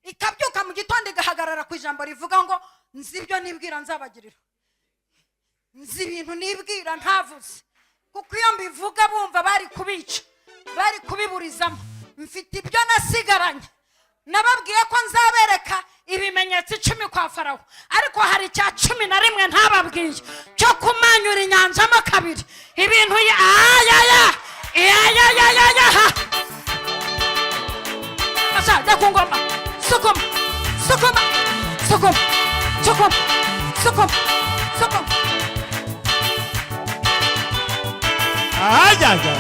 Ikabyuka mu gitondo igahagarara ku ijambo rivuga ngo: "Nzi ibyo nibwira nzabagirira, nzi ibintu nibwira ntavuze, kuko iyo mbivuga bumva bari kubica, bari kubiburizamo. Mfite ibyo nasigaranye. Nababwiye ko nzabereka ibimenyetso 10 kwa Farawo, ariko hari icya 11 ntababwiye cyo kumanyura inyanja mo kabiri." Ibintu ayaya ayayayaya. Jya ku ngoma, sukuma, sukuma, sukuma, sukuma, sukuma, sukuma. Ayaya.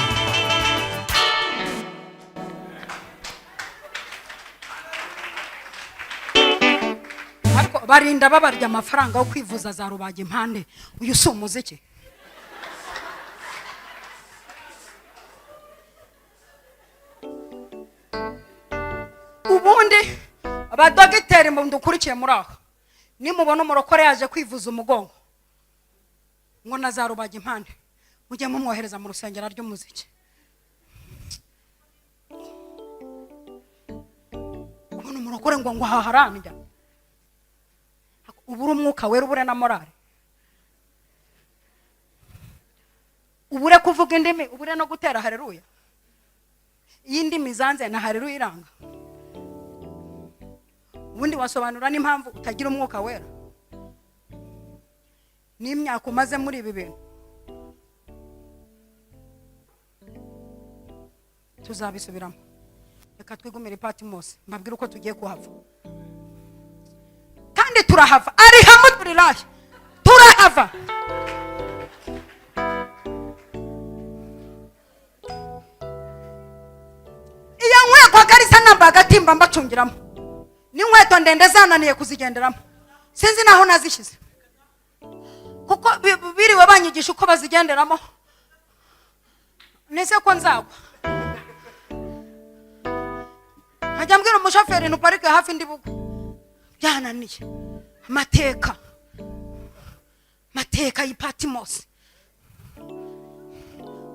Ariko barinda babarya amafaranga yo kwivuza za rubaga impande. Uyu si umuziki. Ubundi abadogiteri dukurikiye muri aho, nimubona umurokore yaje kwivuza umugongo ngo na za rubaga impande, mujye mumwohereza mu rusengero ry'umuziki. Kubona umurokore ngo ahaharambya, ubure umwuka wera, ubure na morale, ubure kuvuga indimi, ubure no gutera hareruya. Iyo indimi zanze na hareruya iranga. Ubundi wasobanura n'impamvu utagira umwuka wera n'imyaka umaze muri ibi bintu. Tuzabisubiramo. Reka twigumire Patimosi, mbabwire uko tugiye kuhava. Kandi turahava, ari hamwe turirahe, turahava. Iyo nkweto garisa nambaye agatimba mbacungiramo, n'inkweto ndende zananiye kuzigenderamo, sinzi naho nazishyize, kuko biriwe banyigisha uko bazigenderamo. Nise ko nzagwa, nkajya mbwira umushoferi ntuparike hafi ndi bugwe. Byananiye. Amateka, amateka y'i Patimosi,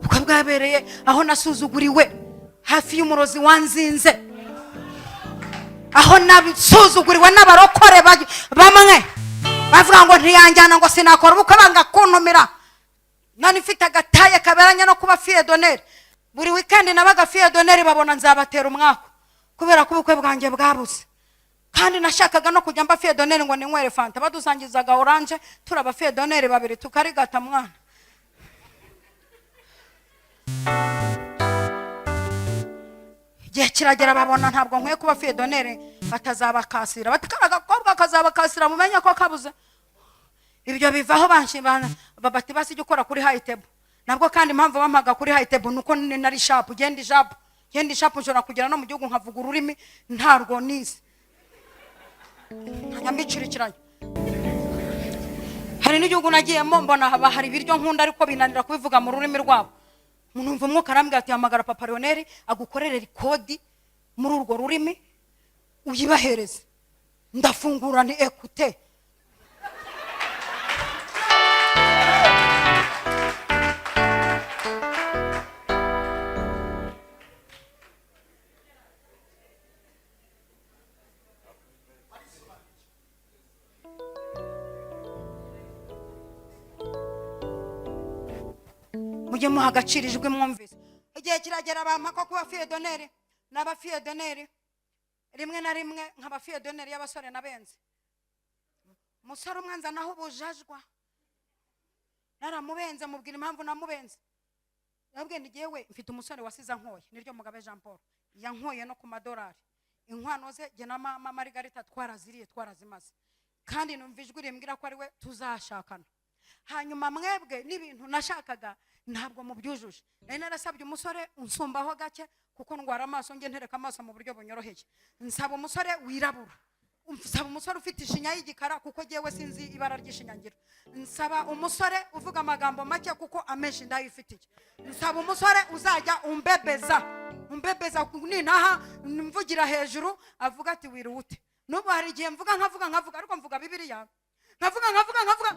uko bwabereye aho nasuzuguriwe. Hafi y'umurozi wanzinze, aho nabisuzuguriwe n'abarokore bamwe bavuga ngo ntiyanjyana, ngo sinakora ubukwe, banga kuntumira. Nani mfite agataye kaberanye no kuba fille d'honneur. Buri weekend nabaga fille d'honneur, babona nzabatera umwaku kubera ko ubukwe bwanjye bwabuze. Kandi nashakaga no kujya mba fille d'honneur ngo ninywere fanta. Badusangizaga orange, turaba fille d'honneur babiri, tukarigata mwana. Igihe kiragera babona ntabwo nkwiye kuba fille d'honneur, batazabakasira, bati kariya gakobwa kazabakasira, mumenye ko kabuze. Ibyo bivaho, banshibana bati basi jya ukora kuri high table. Nabwo kandi impamvu bampaga kuri high table nuko ni nari sharp, genda sharp, genda sharp, nshobora kugera no mu gihugu nkavuga ururimi ntarwo nize, nkajya mbicurikiranya. Hari n'igihugu nagiyemo mbona haba hari ibiryo nkunda, ariko binanira kubivuga mu rurimi rwabo. Numva Umwuka arambwira ati: "Hamagara papa Leonel agukorere record muri urwo rurimi, uyibahereze." Ndafungura, ni ekute. Mujye muha agaciro ijwi mwumvise. Igihe kiragera bampa ko kuba fille d'honneur. N'aba fille d'honneur rimwe na rimwe, nkaba fille d'honneur y'abasore nabenze. Umusore umwe nzanaho ubujajwa, naramubenze, mubwira impamvu namubenze. Nabwiye nti: "Jyewe mfite umusore wasize ankoye, niryo Mugabe Jean Paul, yankoye no ku madolari. Inkwano ze jye na mama Margarita twaraziriye, twarazimaze, kandi numva ijwi rimbwira ko ari we tuzashakana. Hanyuma mwebwe n'ibintu nashakaga ntabwo mubyujuje. Nari narasabye umusore unsumbaho gake, kuko ndwara amaso, njye ntereka amaso mu buryo bunyoroheye. Nsaba umusore wirabura, nsaba umusore ufite ishinya y'igikara, kuko jyewe sinzi ibara ry'ishinya ngira. Nsaba umusore uvuga amagambo make, kuko amenshi ndayifitiye. Nsaba umusore uzajya umbebeza, umbebeza nintaha mvugira hejuru, avuga ati wirute. N'ubu hari igihe mvuga, nkavuga, nkavuga, ariko mvuga Bibiliya, nkavuga, nkavuga, nkavuga,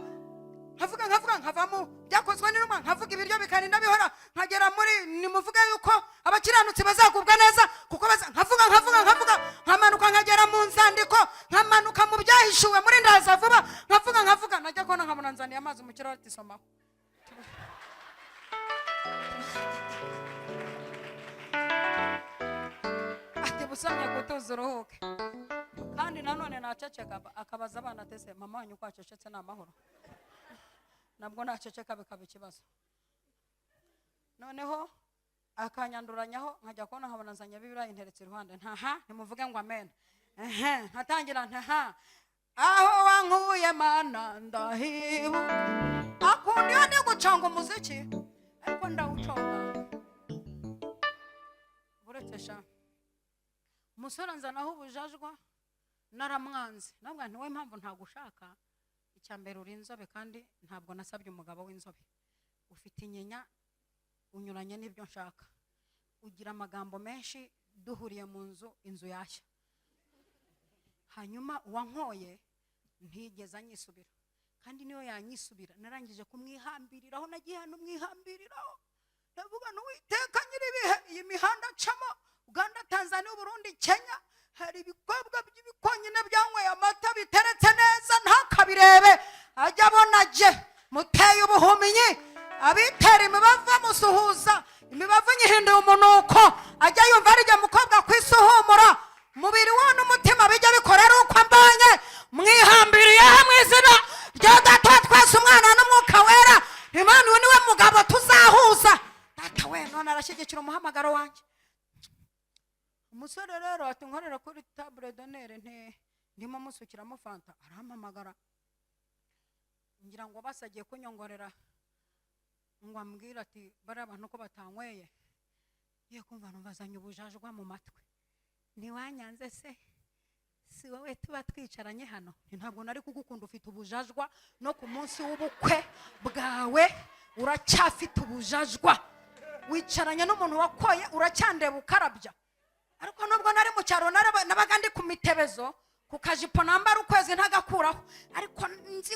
nkavuga, nkavuga, nkavamo Byakozwe n'Intumwa, nkavuga ibiryo bikarinda bihora, nkagera muri nimuvuge yuko abakiranutsi bazagubwa neza kuko baza, nkavuga, nkavuga, nkavuga, nkamanuka nkagera mu nzandiko, nkamanuka mu Byahishuwe muri ndaza vuba, nkavuga, nkavuga, najya kubona nkabona nzaniye amazi mu kirahure, ati somaho." Ati: "Busomye gutuza uruhuke." Kandi nanone naceceka akabaza abana atese: "Mama wanyu ko acecetse, ni amahoro?" Nabwo naceceka bikaba ikibazo. Noneho akanyanduranyaho, nkajya kubona nkabona nzanye Bibiliya interetse iruhande, ntaha ntimuvuge ngo amen, ehe, nkatangira ntaha: "Aho wankuye Mana ndahibu." Akunda iyo ndi guconga umuziki, ariko ndawuconga buretse sha. Umusore anzanaho ubujajwa, naramwanze. Nabwo nti: "Wowe impamvu ntagushaka, icya mbere uri inzobe, kandi ntabwo nasabye umugabo w'inzobe. Ufite inyinya, unyuranye n'ibyo nshaka. Ugira amagambo menshi, duhuriye mu nzu, inzu yashya. Hanyuma uwankoye ntigeze anyisubira, kandi niyo yanyisubira narangije kumwihambiriraho. Nagiye hano mwihambiriraho, ndavuga n'Uwiteka nyir'ibihe, iyi mihanda acamo, Uganda, Tanzania, Uburundi, Kenya, hari ibikobwa by'ibikonyine byanyweye amata biteretse neza, ntakabirebe, ajya abona jye muteye ubuhumyi, abitera imibavu amusuhuza, imibavu nyihinduye umunuko, ajya yumva ari jye mukobwa ku isi uhumura. Umubiri we n'umutima bijya bikora ari uko ambonye. Mwihambiriyeho mu izina rya Data wa twese, Umwana n'Umwuka Wera. Imana, uyu niwe mugabo tuzahuza. Data we, none arashyigikira umuhamagaro wanjye." Umusore rero ati: "Nkorera kuri table d'honneur." Nti ndimo musukiramo fanta, arampamagara, ngira ngo basagiye kunyongorera ngo ambwire ati: "Bariya bantu ko batanyweye?" Ye kumva numva azanye ubujajwa mu matwi: "Ntiwanyanze se? Si wowe tuba twicaranye hano?" Nti: "Ntabwo nari kugukunda, ufite ubujajwa. No ku munsi w'ubukwe bwawe uracyafite ubujajwa. Wicaranye n'umuntu wakoye, uracyandeba ukarabya." Ariko nubwo nari mu cyaro, nabaga ndi ku mitebezo, ku kajipo nambara ukwezi ntagakuraho, ariko nzi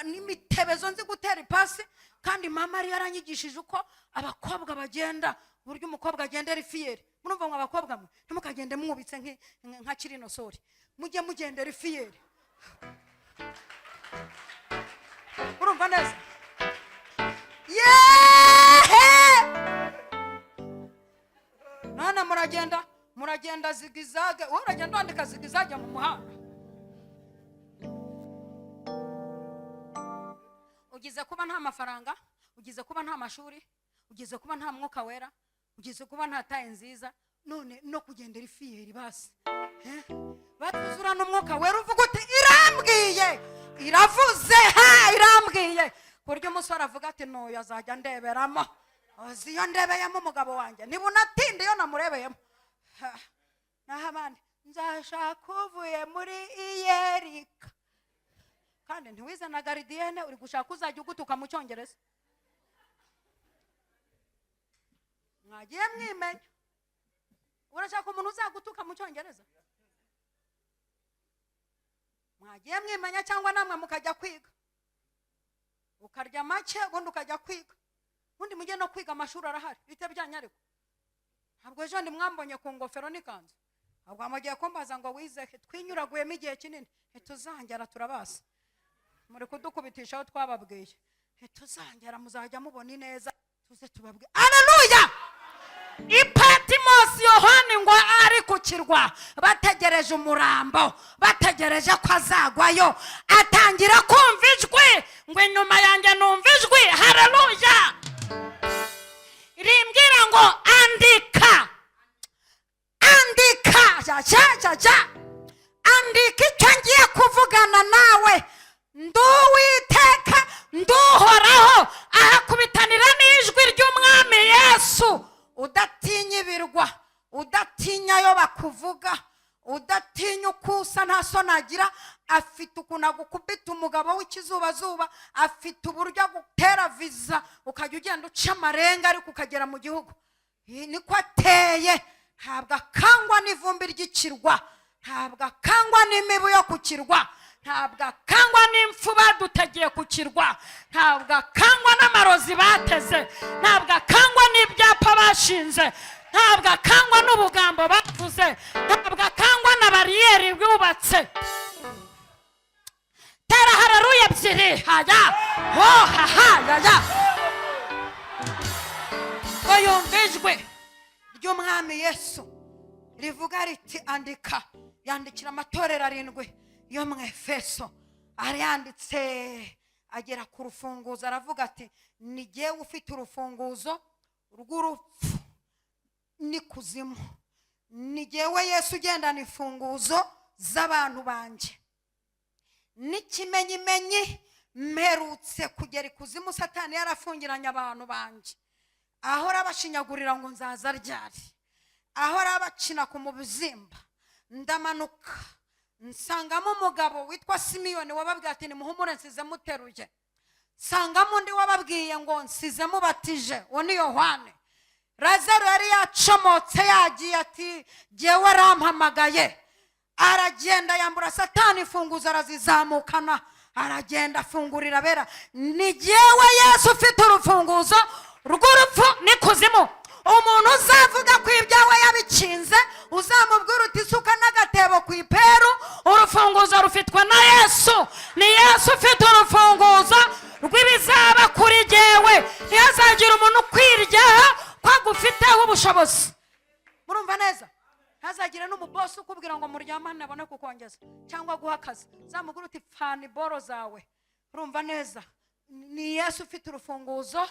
n'imitebezo, nzi gutera ipasi. Kandi mama yari yaranyigishije uko abakobwa bagenda. Uburyo umukobwa agendera fier. Murumva ngo abakobwa mwe ntimukagende mwubitse nka kirinosori, mujye mugendera fier. Urumva neza? Yehe! None muragenda, muragenda zigzag. Wowe uragenda wandika zigzag mu muhanda. Ugize kuba nta mafaranga, ugize kuba nta mashuri, ugize kuba nta mwuka wera, ugize kuba nta taille nziza, none no kugendera i fier basi. Batuzura n'umwuka wera, uvuga uti: "Irambwiye, iravuze, ha, irambwiye." Ku buryo umusore avuga ati: "N'uyu azajya ndeberamo." Uzi iyo ndebeyemo umugabo wanjye, niba unatinda iyo namurebeyemo. Ha, naho abandi nzashaka uvuye muri iyerika, kandi ntiwize na gardienne, uri gushaka uzajya ugutuka mu Cyongereza. Mwagiye mwimenya? Urashaka umuntu uzagutuka mu Cyongereza? Mwagiye mwimenya, cyangwa namwe mukajya kwiga, ukarya make, ubundi ukajya kwiga, ubundi mujye no kwiga, amashuri arahari. Bite byanyu? Ariko ntabwo ejo ndi mwambonye ku ngofero n'ikanzu, ntabwo mugiye kumbaza ngo wize he? Twinyuraguyemo igihe kinini, ntituzangera, turabasa muri kudukubitisha aho twababwiye. Ntituzangera, muzajya mubona ineza tuze tubabwiye. Aleluya! I Patimosi, Yohani ngo ari ku kirwa, bategereje umurambo, bategereje ko azagwayo, atangira kumva ijwi ngo: "Inyuma yanjye numva ijwi, haleluya, rimbwira ngo andika, andika, ja ja ja ja, andika icyo ngiye kuvugana nawe. Nduwiteka, nduhoraho." Ahakubitanira n'ijwi ry'Umwami Yesu, udatinya ibirwa, udatinya ayo bakuvuga, udatinya uko usa, nta soni agira. Afite ukuntu agukubita umugabo w'ikizubazuba, afite uburyo agutera viza, ukajya ugenda uca amarenga ariko ukagera mu gihugu. Niko ateye. Ntabwo akangwa n'ivumbi ry'ikirwa, ntabwo akangwa n'imibu yo ku kirwa, ntabwo akangwa n'impfu badutegeye ku kirwa, ntabwo akangwa n'amarozi bateze, ntabwo akangwa n'ibyapa bashinze, ntabwo akangwa n'ubugambo bavuze, ntabwo akangwa na bariyeri bubatse. Tera hararuya ebyiri, haya ho haha ya ya. Ngo yumva ijwi ry'Umwami Yesu rivuga riti: "Andika." Yandikira amatorero arindwi yo mu Efeso. Arayanditse, agera ku rufunguzo, aravuga ati: "Ni jyewe ufite urufunguzo rw'urupfu n'ikuzimu, ni jyewe Yesu ugendana imfunguzo z'abantu banjye. N'ikimenyimenyi, mperutse kugera ikuzimu Satani yarafungiranye abantu banjye, ahora abashinyagurira ngo nzaza ryari, ahora abakina ku mubyimba. Ndamanuka nsangamo umugabo witwa Simiyoni wababwiye ati: 'Nimuhumure, nsize muteruye.' Nsangamo undi wababwiye ngo nsize mubatije, uwo ni Yohane. Lazaro yari yacomotse, yagiye, ati: 'Jyewe arampamagaye.' Aragenda, yambura Satani imfunguzo, arazizamukana, aragenda afungurira abera. Ni jyewe Yesu ufite urufunguzo rw'urupfu n'ikuzimu. Umuntu uzavuga ko ibyawe yabikinze, uzamubwira uti: 'Suka n'agatebo ku iperu.' Urufunguzo rufitwe na Yesu. Ni Yesu ufite urufunguzo rw'ibizaba kuri jyewe. Ntihazagire umuntu ukwiryaho ko agufiteho ubushobozi." Murumva neza? Ntazagire n'umubosi ukubwira ngo muryamane abone kukongeza cyangwa guha akazi. Zamubwira uti: "Pfana iboro zawe." Urumva neza? Ni Yesu ufite urufunguzo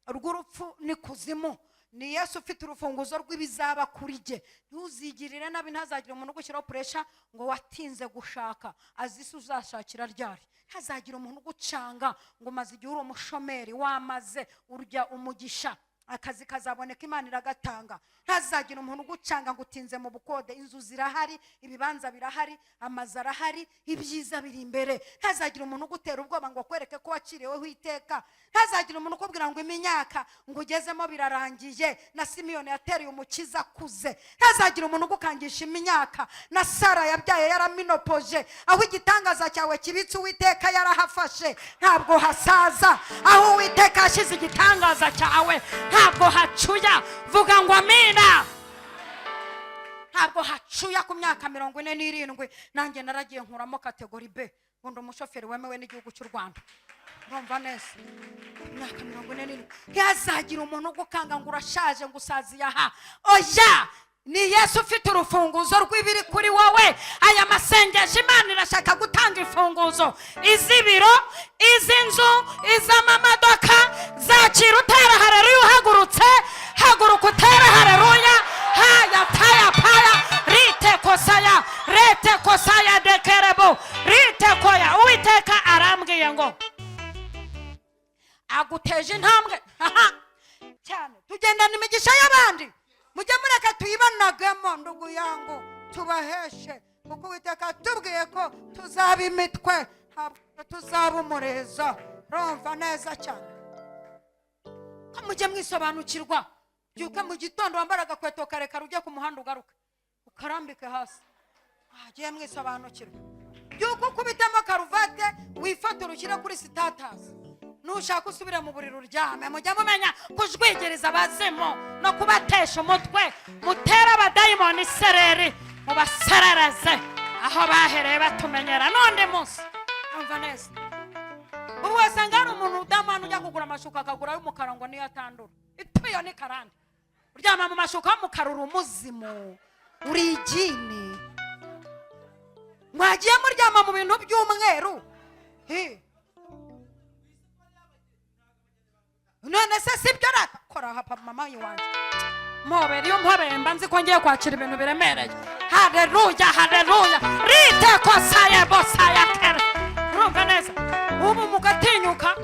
rw'urupfu n'ikuzimu, ni Yesu ufite urufunguzo rw'ibizaba kuri jye. Ntuzigirire nabi, ntazagire umuntu ugushyiraho pressure ngo watinze gushaka, azi se uzashakira ryari. Ntazagire umuntu ugucanga ngo umaze igihe uri umushomeri, wamaze urya umugisha, akazi kazaboneka, Imana iragatanga. Ntazagire umuntu ugucanga ngo utinze mu bukode, inzu zirahari, ibibanza birahari, amazu arahari, ibyiza biri imbere. Ntazagire umuntu ugutera ubwoba ngo akwereke ko waciriweho iteka. Ntazagire umuntu ukubwira ngo imyaka ngo ugezemo birarangiye, na Simiyoni yatereye Umukiza akuze. Ntazagire umuntu ugukangisha imyaka, na Sara yabyaye yaraminopoje. Aho igitangaza cyawe kibitse, Uwiteka yarahafashe, ntabwo hasaza. Aho Uwiteka yashyize igitangaza cyawe ntabwo Ntabwo hacuya. Vuga ngo amina. Ntabwo hacuya. Ku myaka 47 nanjye naragiye nkuramo catégorie B, undi umushoferi wemewe n'igihugu cy'u Rwanda. Urumva neza, imyaka 47. Ntihazagira umuntu ugukanga ngo urashaje, ngo usaziye aha. Oya, ni Yesu ufite urufunguzo rw'ibiri kuri wowe. Aya masengesho, Imana irashaka gutanga imfunguzo: iz'ibiro, iz'inzu, iz'amamodoka. Zakira utera hareruya. Uhagurutse, haguruka utere hareruya. Haya taya paya rite kosaya rete kosaya dekerebo rite koya. Uwiteka arambwiye ngo aguteje intambwe. Aha Cyane tugendana imigisha y'abandi. Mujye mureka tuyibanagemo, ndugu yangu, tubaheshe, kuko Uwiteka atubwiye ko tuzaba imitwe, ntabwo tuzaba umurizo. Urumva neza cyane Ko mujye mwisobanukirwa. Byuke mu gitondo, wambara agakweto karekare, ujye ku muhanda, ugaruke ukarambike hasi. Agiye mwisobanukirwa. Byuka ukubitemo karuvate, wifotora, ushyire kuri status, nushaka usubire mu buriri uryame. Mujye mumenya kujwigereza abazimu no kubatesha umutwe. Mutere abadayimoni isereri, mubaserereze aho bahereye batumenyera n'undi munsi. Umva neza, ubu wasanga hari umuntu udamana ujya kugura amashuka, akagura ay'umukara ngo niyo atandura. Ituyo ni karande. Uryama mu mashuka y'umukara, uri umuzimu, Uri igini. Mwagiye muryama mu bintu by'umweru. Hi. None se sibyo? Rakora hapa mama wanjye. Mpobera, iyo mpobeye mba nzi ko ngiye kwakira ibintu biremereye. Hareruya, hareruya. Rite kosaye bosaya kere. Urumva neza, ubu mugatinyuka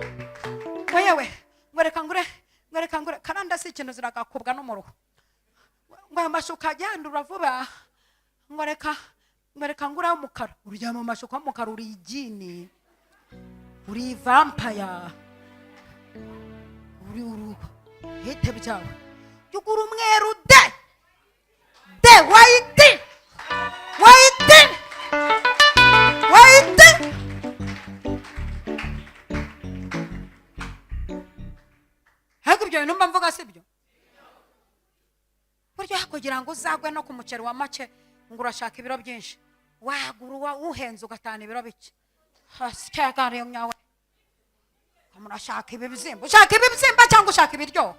Ngo yewe, ngo reka ngure, ngo reka ngure karanda. Si ikintu ziragakubwa n'umuruho. Ngo aya mashuka yandura vuba, ngo reka ngure ay'umukara. Uryama mu mashuka y'umukara, uri igini, uri vampire, uri uruhu hite byawe. Jya ugura umweru de de, white, white, white. Ariko ibyo bintu mba mvuga si byo? Burya kugira ngo uzagwe no ku muceri wa make ngo urashaka ibiro byinshi, wagura uwa uhenze ugatahana ibiro bike. Hasi nyawe, murashaka ibibyimba. Ushaka ibibyimba cyangwa ushaka ibiryoha?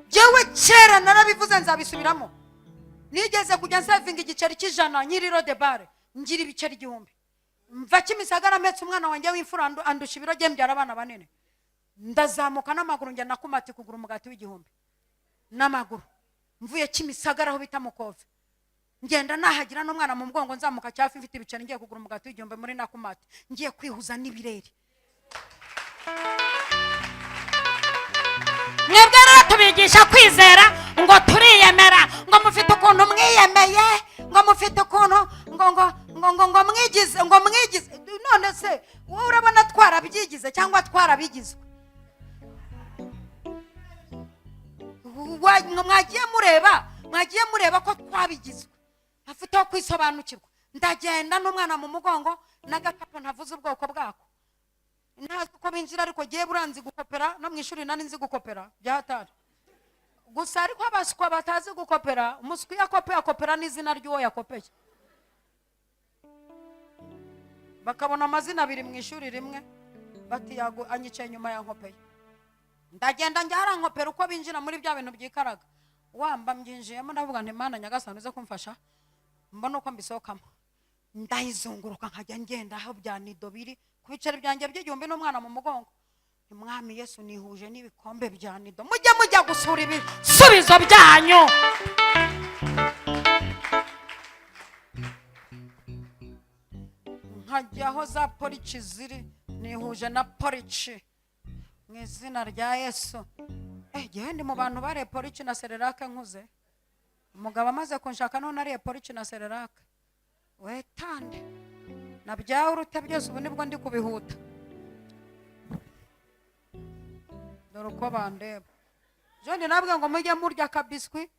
Jyewe kera narabivuze, nzabisubiramo. Nigeze kujya nsavinga igiceri cy'100 nyiri Rodebare, ngira ibiceri 1000. Mva Kimisagara mpetse umwana wanjye w'imfura, andusha ibiro, jye mbyara abana banini. Ndazamuka n'amaguru, njya Nakumati kugura umugati w'1000 n'amaguru. Mvuye Kimisagara aho bita Mukove, ngenda nahagira n'umwana mu mugongo, nzamuka cyafi, mfite ibiceri, ngiye kugura umugati w'1000 muri Nakumati, ngiye kwihuza n'ibirere. Mwebwe rero tubigisha kwizera, ngo turiyemera, ngo mufite ukuntu Mwiyemeye, ngo mufite ukuntu ngo mwigize, ngo mwigize. None se wowe urabona twarabyigize cyangwa twarabigizwe? Mwagiye mureba ko twabigizwe. Afite aho kwisobanukirwa. Ndagenda n'umwana mu mugongo n'agakapu ntavuze ubwoko bwako, ntazi uko binjira, ariko giye buranzi gukopera. No mu ishuri nari nzi gukopera byahatari gusa. Ariko abaswa batazi gukopera, umuswa iyo akopeye akopera n'izina ry'uwo yakopeye, bakabona amazina abiri mu ishuri rimwe, bati yago anyicaye inyuma yankopeye. Ndagenda njya harankopera uko binjira muri bya bintu byikaraga. Wamba mbyinjiyemo, ndavuga nti: "Mana nyagasani, uze kumfasha mbona uko mbisohokamo." Ndayizunguruka, nkajya ngenda aho bya nido biri ku biceri byanjye by'1000 n'umwana mu mugongo. Ni Mwami Yesu, nihuje n'ibikombe bya nido. Mujye mujya gusura ibisubizo byanyu. Nkajya aho za porridge ziri, nihuje na porridge mu izina rya Yesu. Jyewe ndi mu bantu bariye porridge na Cerelac nkuze. Umugabo amaze kunshaka, none ariye porridge na Cerelac. Wetande na byawurute byose, ubu nibwo ndi kubihuta. Dore uko bandeba. Jean, nabwe ngo mujye murya akabiswi,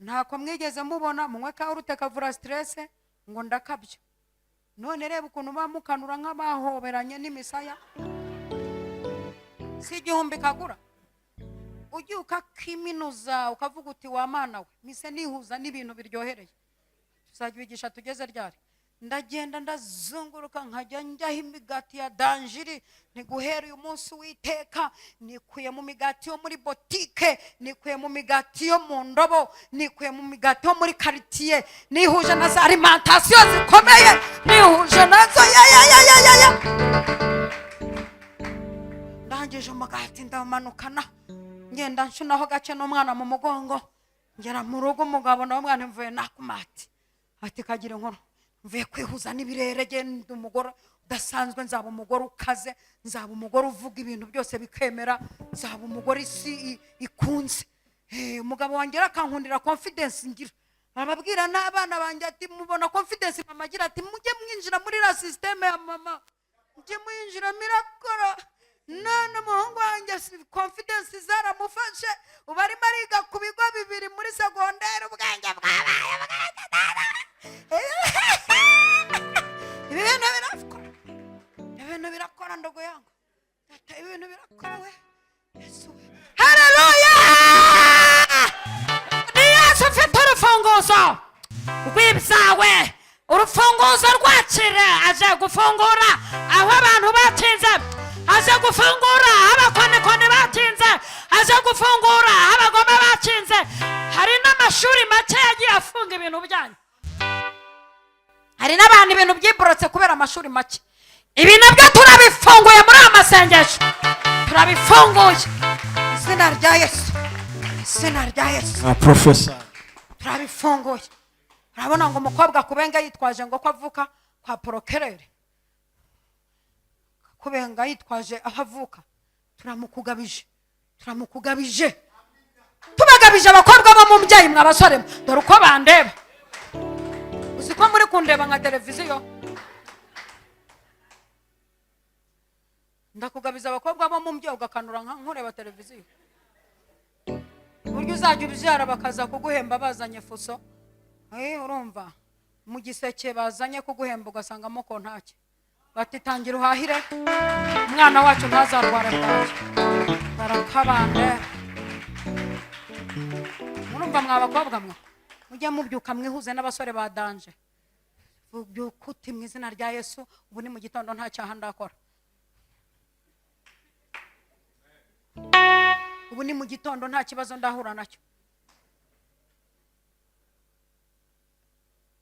ntako mwigeze mubona. Munywe kawurute, kavura stress. Ngo ndakabya. None reba ukuntu bamukanura nk'abahoberanye n'imisaya. Si 1000 kagura? Ugiye ukakiminuza, ukavuga uti: "Wa Mana we, mise nihuza n'ibintu biryohereye." Tuzajya wigisha tugeze ryari? Ndagenda ndazunguruka, nkajya njyaho imigati ya danjiri. Ntiguhera uyu munsi, witeka nikuye mu migati yo muri botike, nikuye mu migati yo mu ndobo, nikuye mu migati yo muri quartier, nihuje na za alimentation zikomeye, nihuje nazo. Ya ya ya ya ya ya, ndangije umugati ndamanukana, ngenda nshunaho gake n'umwana mu mugongo, ngera mu rugo. Umugabo nawe, mwana, mvuye nakumati, ati: "Kagira inkuru, mvuye kwihuza n'ibirere. Genda umugore udasanzwe, nzaba umugore ukaze, nzaba umugore uvuga ibintu byose bikemera, nzaba umugore isi ikunze." Umugabo wanjye rero akankundira confidence ngira. Arababwira n'abana banjye ati: "Mubona confidence mama agira?" Ati: "Mujye mwinjira muri la système ya mama, mujye mwinjiramo, irakora." None umuhungu wanjye confidence zaramufashe, ubu arimo ariga ku bigo bibiri muri segonderi. Ubwenge bwabaye bwenge. Ibi bintu birakora, ibintu birakora, ndogo yangu. Data, ibi bintu birakora we. Yesu we, Haleluya! Ni Yesu ufite urufunguzo rw'ibyawe. Urufunguzo rwakire. Aje gufungura aho abantu batinze, aje gufungura aho abakonikoni batinze, aje gufungura aho abagome batinze. Hari n'amashuri make yagiye afunga ibintu byanyu. Hari n'abantu ibintu byiborotse kubera amashuri make. Ibi nabyo turabifunguye muri aya masengesho, turabifunguye. Izina rya Yesu, izina rya Yesu. I prophesy. Turabifunguye. Urabona ngo umukobwa kubenga yitwaje ngo ko avuka kwa procureur, kubenga yitwaje aho avuka. Turamukugabije, turamukugabije, tubagabije abakobwa bo mu mbyeyi. Mwa basore mwe, dore uko bandeba. Uzi ko muri kundeba nka televiziyo? Ndakugabiza abakobwa bo mu mbyeyi, ugakanura nka nkureba televiziyo. Uburyo uzajya ubyara bakaza kuguhemba bazanye fuso. Urumva mu giseke bazanye kuguhemba ugasangamo kontake, bati: "Tangira uhahire umwana wacu ntazarware bwaki." Barakabande. Murumva mwa bakobwa mwe, mujye mubyuka mwihuze n'abasore ba danger. Byuka uti: "Mu izina rya Yesu, ubu ni mu gitondo, nta cyaha ndakora. Ubu ni mu gitondo, nta kibazo ndahura nacyo."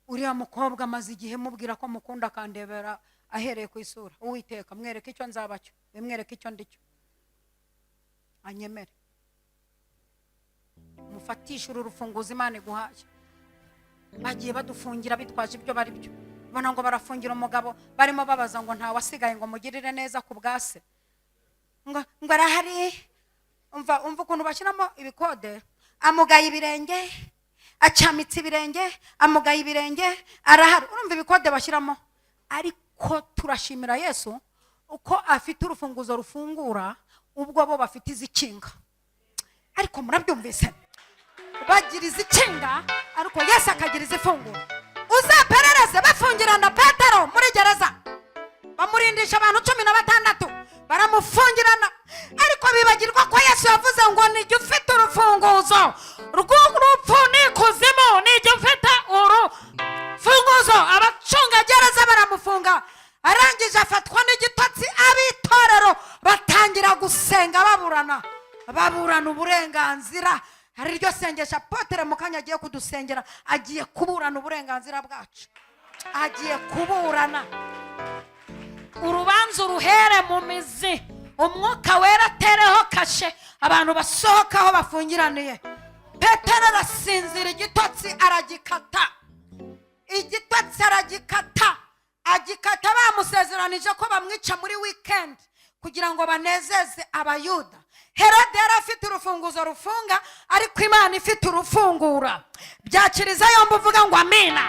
Uriya mukobwa amaze igihe mubwira ko mukunda, akandebera ahereye ku isura. Uwiteka, mwereke icyo nzaba cyo, bimwereke icyo ndicyo, anyemere. Mufatishe uru rufunguzo Imana iguhaye. Bagiye badufungira bitwaje ibyo bari byo. Ubona ngo barafungira umugabo, barimo babaza ngo ntawe asigaye ngo mugirire neza ku bwa se, ngo arahari. Umva, umva ukuntu bashyiramo ibikode: amugaye ibirenge, acamitse ibirenge, amugaye ibirenge, arahari. Urumva ibikode bashyiramo? Ariko turashimira Yesu uko afite urufunguzo rufungura ubwo bo bafite izikinga. Ariko murabyumvise? Bagira izikinga, ariko Yesu akagira izifungura. Uzaperereze, bafungirana Petero muri gereza, bamurindisha abantu 16, baramufungirana, ariko bibagirwa ko Yesu yavuze ngo: "Nijya ufite urufunguzo Rw'urupfu n'ikuzimu, nijya ufite urufunguzo." Abacungagereza baramufunga, arangije afatwa n'igitotsi. Ab'itorero batangira gusenga, baburana, baburana uburenganzira. Hari iryo sengesha apôtre mu kanya agiye kudusengera. Agiye kuburana uburenganzira bwacu, agiye kuburana. Urubanza uruhere mu mizi, Umwuka Wera atereho kashe, abantu basohoka aho bafungiraniye. Petero arasinzira, igitotsi aragikata, igitotsi aragikata, agikata. Bamusezeranije ko bamwica muri weekend kugira ngo banezeze Abayuda. Herode yari afite urufunguzo rufunga, ariko Imana ifite urufungura. Byakiriza yombi, uvuga ngo amina.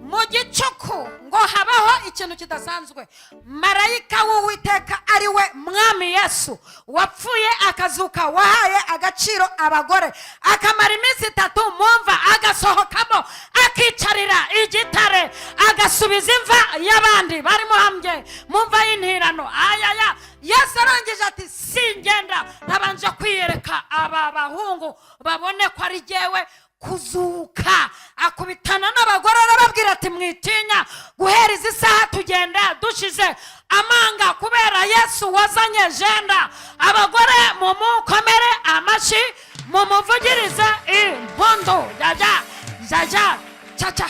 Mu gicuku ngo habaho ikintu kidasanzwe. Marayika w'Uwiteka, ari we Mwami Yesu wapfuye akazuka, wahaye agaciro abagore, akamara iminsi 3 mu mva, agasohokamo akicarira igitare, agasubiza imva y'abandi bari muhambye mu mva y'intirano. Ayaya, Yesu arangije ati: "Singenda ntabanje kwiyereka aba bahungu, babone ko ari jyewe kuzuka." Akubitana n'abagore, arababwira ati: "Mwitinya, guhera izi saha tugenda dushize amanga kubera Yesu wazanye jenda." Abagore, mumukomere amashyi, mumuvugirize impundu. Jaja jaja caca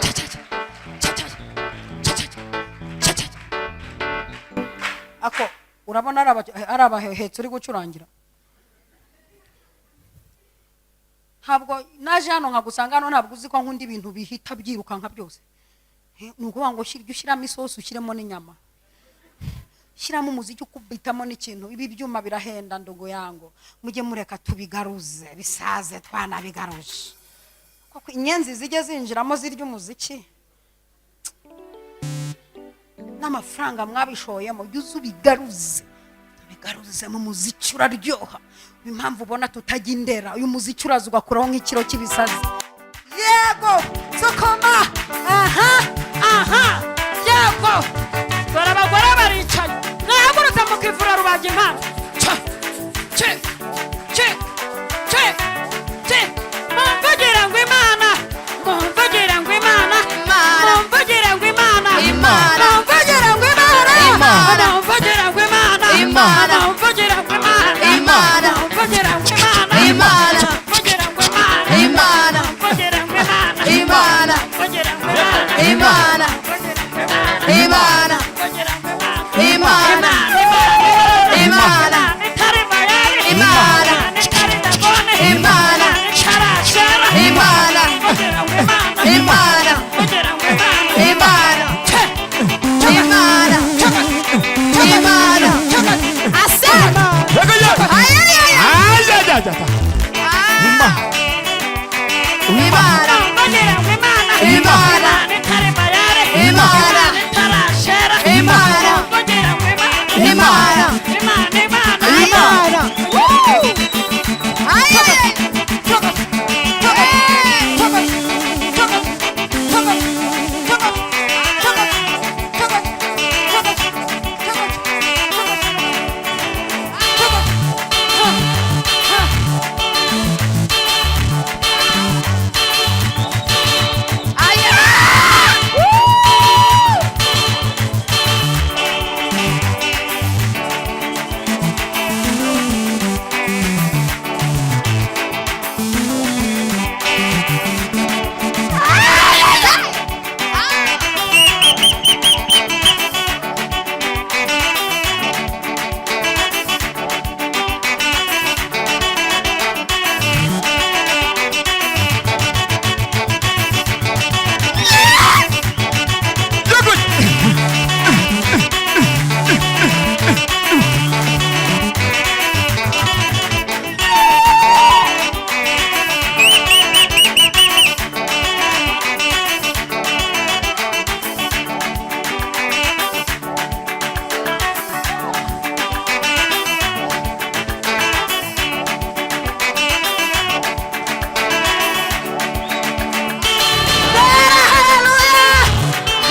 caca caca caca caca. Ako urabona ari abahehetse uri gucurangira. Ntabwo naje hano nkagusanga hano, ntabwo uzi ko nkunda ibintu bihita byirukanka byose. Ni ukuvuga ngo jya ushyiramo isosi, ushyiremo n'inyama, shyiramo umuziki, ukubitamo n'ikintu. Ibi byuma birahenda, ndugu yangu, mujye mureka tubigaruze bisaze twanabigaruje, kuko inyenzi zijya zinjiramo zirya umuziki n'amafaranga mwabishoyemo. Jya uza ubigaruze, ubigaruze mu muziki, uraryoha. Impamvu ubona tutajya indera, uyu muziki uraza ugakuraho nk'ikiro cy'ibisazi. Yego, sukuma, aha aha, yego. Dore abagore baricaye, mwahagurutse mukivura rubaga impano. Ca ce ce ce ce, mumvugire ngo Imana, mumvugire ngo Imana. Imana. Mumvugire ngo Imana. Imana. Mumvugire ngo Imana. Imana. Mumvugire ngo Imana. Imana. Mumvugire ngo Imana. Imana. Mumvugire ngo Imana. Imana. Mumvugire ngo Imana. Imana. Mumvugire ngo Imana. Imana. Mumvugire ngo Imana. Imana. Mumvugire ngo Imana. Imana. Mumvugire ngo Imana. Imana. Imana. Itari Bayali. Imana. Itari Dagoni. Imana. Itari Ashera. Imana. Mumvugire ngo Imana. Imana. Mumvugire ngo Imana. Imana. Che. Imana. Imana. Ase. Ay, ay, ay. Imana. Imana. Mumvugire ngo Imana. Imana. Itari Bayali. Imana. Itari Ashera. Imana. Mumvugire ngo Imana. Imana. Imana, Imana. Imana. Woo! Ay, ay, ay. Hey! Ay, ay. Woo!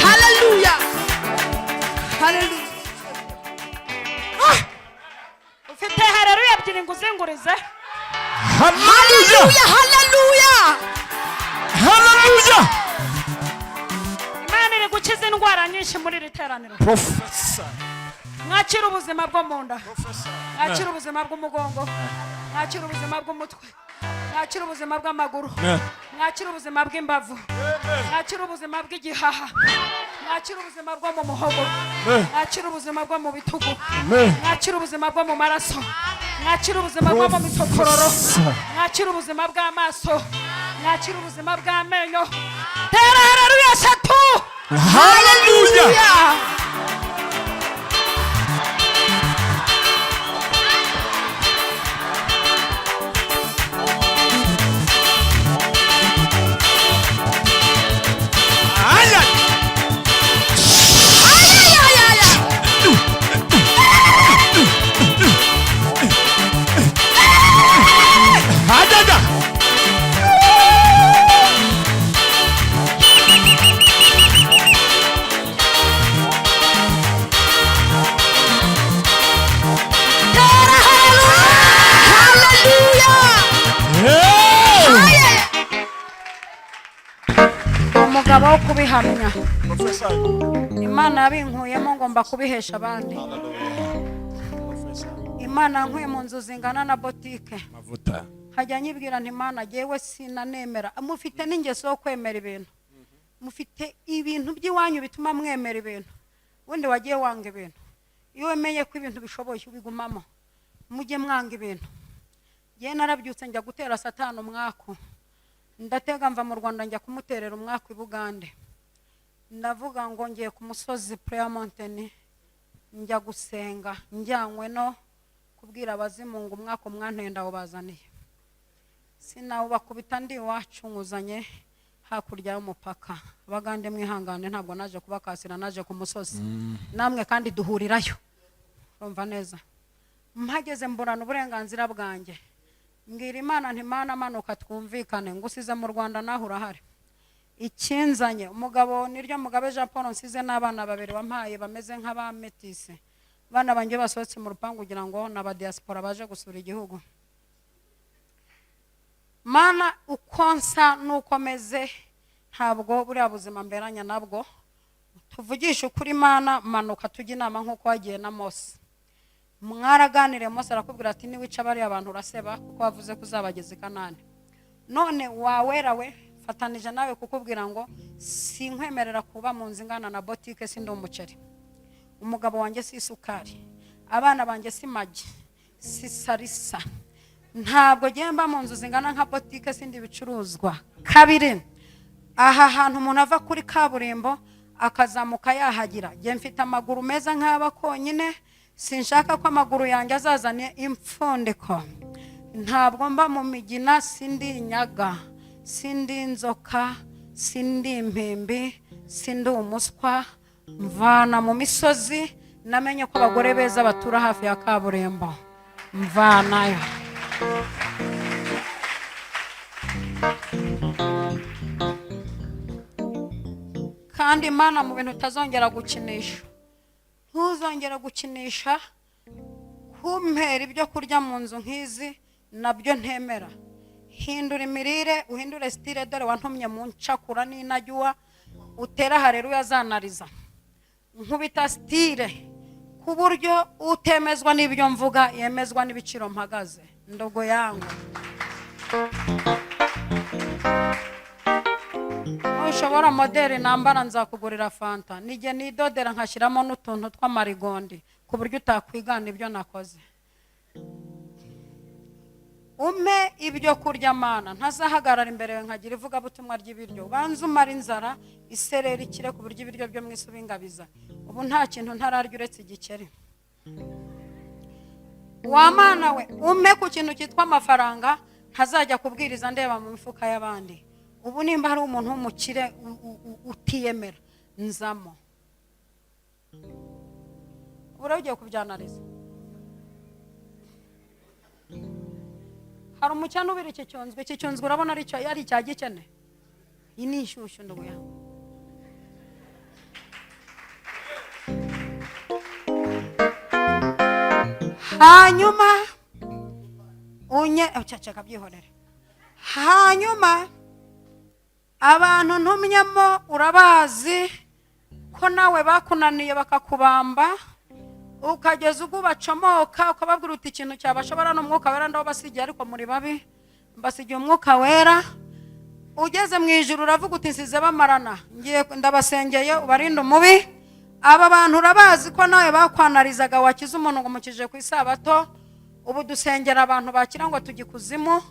Hallelujah! Hallelujah! Ufite hareruya ebyiri ngo uzingurize. Hallelujah. Hallelujah! Hallelujah! Hallelujah. Imana iri gukiza indwara nyinshi muri iri teraniro. Prophesy. Mwakire ubuzima bwo mu nda, Prophesy. mwakire ubuzima bw'umugongo, mwakire ubuzima bw'umutwe, mwakire ubuzima bw'amaguru, Amen. mwakire ubuzima bw'imbavu, mwakire ubuzima bw'igihaha, mwakire ubuzima bwo mu muhogo, Amen. mwakire ubuzima bwo mu bitugu, Amen. mwakire ubuzima bwo mu maraso, mwakire ubuzima bwo mu mitokororo, mwakire ubuzima bw'amaso, mwakire ubuzima bw'amenyo. Tera haleluya eshatu. Hallelujah. Umugabo wo kubihamya. Prophesy. Imana yabinkuyemo, ngomba kubihesha abandi. Hallelujah. Prophesy. Imana yankuye mu nzu zingana na botike. Mavuta. Nkajya nyibwira nti: "Imana, jyewe sinanemera." Mufite n'ingeso yo kwemera ibintu, mufite ibintu by'iwanyu bituma mwemera ibintu. Ubundi wagiye wanga ibintu? Iyo wemeye ko ibintu bishoboye, ubigumamo. Mujye mwanga ibintu. Jyewe narabyutse njya gutera Satani umwaku. Ndatega mva mu Rwanda njya kumuterera umwaku i Bugande. Ndavuga ngo ngiye ku musozi Prayer Mountain, njya gusenga, njyanywe no kubwira abazimu ngo umwaka mwanteye ndawubazaniye, sinawubakubita ndi iwacu, nkuzanye hakurya y'umupaka. Abagande mwihangane, ntabwo naje kubakasira, naje ku musozi namwe kandi duhurirayo. Urumva neza? Mpageze mburana uburenganzira bwanjye. Mbwira Imana nti: "Mana, manuka twumvikane, ngusize mu Rwanda naho urahari. Ikinzanye umugabo niryo Mugabe Jean Paul, nsize n'abana babiri wampaye bameze nk'abametise. Abana banjye basohotse mu rupangu kugira ngo ni abadiaspora baje gusura igihugu. Mana, uko nsa n'uko meze, ntabwo buriya buzima mberanya nabwo. Tuvugishe ukuri. Mana, manuka tujye inama nk'uko wagiye na Mose. Mwaraganiriye, Mose arakubwira ati: 'Niwica bariya bantu uraseba, kuko wavuze ko uzabageza i Kanani.' None wawera we, fatanije nawe kukubwira ngo sinkwemerera kuba mu nzu ingana na botike. Sindi umuceri, umugabo wanjye si isukari, abana banjye si magi, si sarisa. Ntabwo mba mu nzu zingana nka botike, sindi ibicuruzwa. Kabiri, aha hantu umuntu ava kuri kaburimbo akazamuka yahagira. Njye mfite amaguru meza nk'aba konyine, sinshaka ko amaguru yanjye azazane impfundiko. Ntabwo mba mu migina, sindi inyaga, sindi inzoka, sindi impimbi, sindi umuswa. Mvana mu misozi. Namenye ko abagore beza batura hafi ya kaburimbo, mvanayo." Kandi Imana, mu bintu utazongera gukinisha, ntuzongera gukinisha kumpera ibyo kurya mu nzu nk'izi, nabyo ntemera. Hindura imirire, uhindure style. Dore wantumye mu ncakura n'inajyuwa utera hareruya zanariza nkubita style, ku buryo utemezwa n'ibyo mvuga yemezwa n'ibiciro mpagaze. Ndogo yangu, nushobora moderi nambara, nzakugurira fanta. Nijye nidodera nkashyiramo n'utuntu tw'amarigondi ku buryo utakwigana ibyo nakoze. Umpe ibyo kurya, Mana, ntazahagarara imbere yawe nkagira ivugabutumwa ry'ibiryo. Banza umara inzara, isereri ikire, ku buryo ibiryo byo mu isi ubingabiza. Ubu nta kintu ntararya uretse igikeri. Wa Mana we, umpe ku kintu cyitwa amafaranga, ntazajya kubwiriza ndeba mu mifuka y'abandi. Ubu nimba hari umuntu w'umukire utiyemera, nzamo. Ubu rero ugiye kubyanariza. Hari umukene ubira iki cyunzwe? Iki cyunzwe urabona ari cyo ari icya gikene? Iyi ni inshyushyu, nduguya. Hanyuma unye ceceka, byihorere. Hanyuma abantu ntumyemo urabazi ko nawe bakunaniye bakakubamba, ukageza ubwo ubacomoka ukababwira uti: "Ikintu cyabashobora ni Umwuka Wera. Ndabasigiye, ariko muri babi, mbasigiye Umwuka Wera." Ugeze mu ijuru uravuga uti: "Nsize bamarana, ngiye, ndabasengeye, ubarinde umubi." Aba bantu urabazi ko nawe bakwanarizaga wakiza umuntu ngo umukije ku isabato. Ubu dusengera abantu bakira ngo tujye ikuzimu,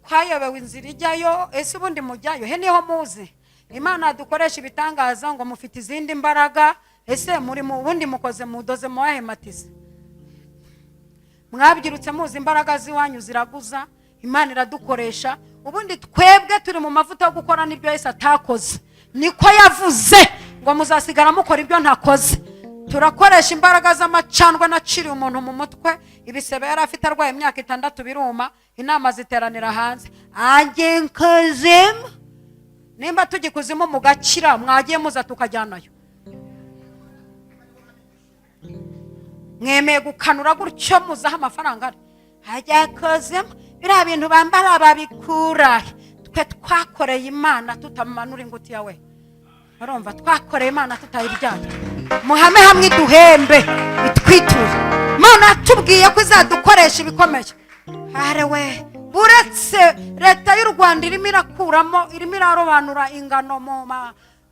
twayobewe inzira ijyayo. Ese ubundi mujyayo he? Niho muzi Imana dukoresha ibitangaza ngo mufite izindi mbaraga. Ese muri mu bundi mukoze mudoze muwahematize? Mwabyirutse muzi imbaraga z'iwanyu ziraguza. Imana iradukoresha. Ubundi twebwe turi mu mavuta yo gukora n'ibyo Yesu atakoze. Niko yavuze ngo muzasigara mukora ibyo ntakoze. Turakoresha imbaraga z'amacandwe. Naciriye umuntu mu mutwe ibisebe yari afite arwaye imyaka 6, biruma, inama ziteranira hanze agenkozemo. Nimba tujya ikuzimu mugakira, mwagiye muza tukajyanayo? Mwemeye gukanura gutyo, muzaho amafaranga ari hajya kozemo. Biriya bintu bambara babikura? Twe twakoreye Imana tutamanura ingutiya we. Urumva twakoreye Imana tutayiryana. Muhame hamwe iduhembe, itwiture. Imana yatubwiye ko izadukoresha ibikomeye. Arewe, uretse leta y'u Rwanda irimo irakuramo, irimo irarobanura ingano mu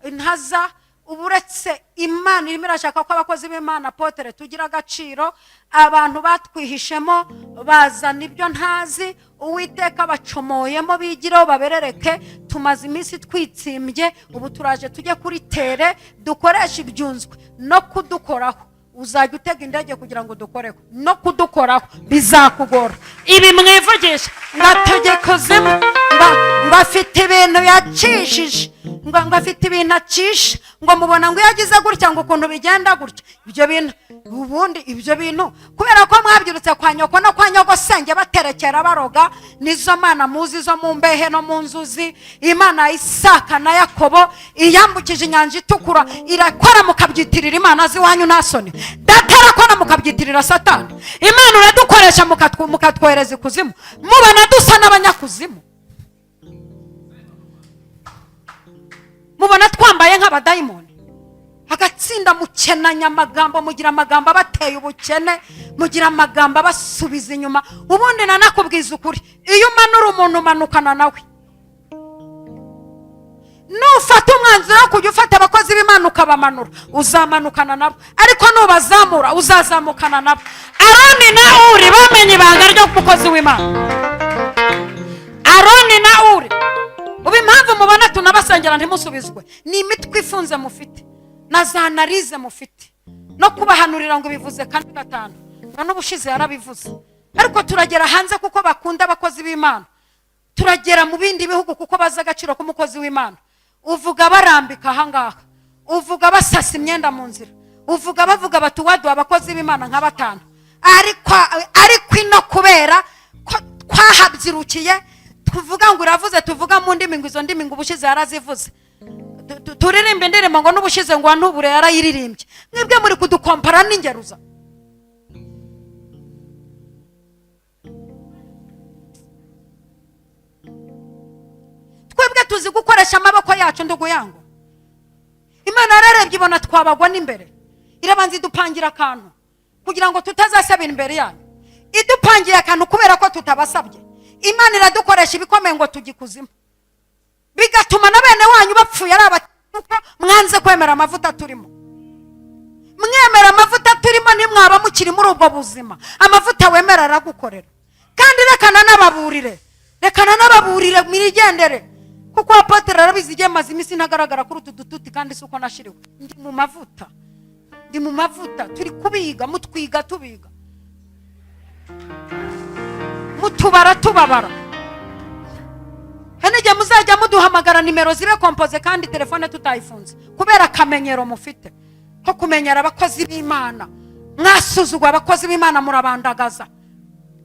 intaza. Ubu uretse Imana irimo irashaka ko abakozi b'Imana, apôtre, tugira agaciro. Abantu batwihishemo bazana ibyo ntazi, Uwiteka bacomoyemo, bigireho baberereke. Tumaze iminsi twitsimbye, ubu turaje tujye kuri terrain dukoresha ibyunzwe no kudukoraho. Uzajya utega indege kugira ngo udukoreho, no kudukoraho bizakugora. Ibi mwivugisha. Ngategeko zimwe ngo afite ibintu yacishije, ngo afite ibintu acisha, ngo mubona ngo iyo agize gutya, ngo ukuntu bigenda gutya. Ibyo bintu ubundi, ibyo bintu kubera ko mwabyirutse kwa nyoko no kwa nyogosenge baterekera, baroga, nizo mana muzi zo mu mbehe no mu nzuzi. Imana ya Isaka na Yakobo iyambukije inyanja itukura irakora, mukabyitirira imana z'iwanyu. Nta soni? Data arakora, mukabyitirira Satani. Imana uradukoresha, mukatwohereza ikuzimu. Mubona dusa n'abanyakuzimu, mubona twambaye nk'abadayimoni. Agatsinda mukenanya amagambo, mugira amagambo abateye ubukene, mugira amagambo abasubiza inyuma. Ubundi nanakubwiza ukuri, iyo umanura umuntu umanukana nawe. Nufata umwanzuro wo kujya ufata abakozi b'Imana ukabamanura, uzamanukana nabo, ariko nubazamura uzazamukana nabo. Aroni na Uri bamenye ibanga ry'umukozi w'Imana. Aroni na Uri, Ubu impamvu mubona tunabasengera ntimusubizwe ni imitwe ifunze mufite na za analyse mufite, no kubahanurira ngo bivuze kane gatanu, na n'ubushize yarabivuze. Ariko turagera hanze kuko bakunda abakozi b'Imana, turagera mu bindi bihugu kuko bazi agaciro k'umukozi w'Imana. Uvuga barambika ahangaha, uvuga basasa imyenda mu nzira, uvuga bavuga bati waduha abakozi b'Imana nka batanu. Ariko ino kubera ko twahabyirukiye, tuvuga ngo uravuze, tuvuga mu ndimi ngo izo ndimi ngo ubushize yarazivuze. Turirimba indirimbo ngo n'ubushize ngo ntubure yarayiririmbye. Mwebwe muri kudukompara n'ingeruza. Twebwe tuzi gukoresha amaboko yacu. Ndugu yangu, Imana yararebye ibona twabagwa n'imbere, irabanza idupangira akantu kugira ngo tutazasabira imbere yanyu. Idupangiye akantu kubera ko tutabasabye. Imana iradukoresha ibikomeye ngo tujye ikuzimu, bigatuma na bene wanyu bapfuye ari kuko mwanze kwemera amavuta turimo. Mwemera amavuta turimo ntimwaba mukiri muri ubwo buzima. Amavuta wemera aragukorera. Kandi rekana n'ababurire, rekana n'ababurire, mwirigendere, kuko apôtre arabizi, igihe maze iminsi ntagaragara kuri utu dututi, kandi si uko nashiriwe. Ndi mu mavuta, ndi mu mavuta. Turi kubiga, mutwiga, tubiga, mutubara, tubabara. Hari n'igihe muzajya muduhamagara nimero zibe composé kandi telefone tutayifunze, kubera akamenyero mufite ko kumenyera abakozi b'Imana. Mwasuzugwa abakozi b'Imana, murabandagaza,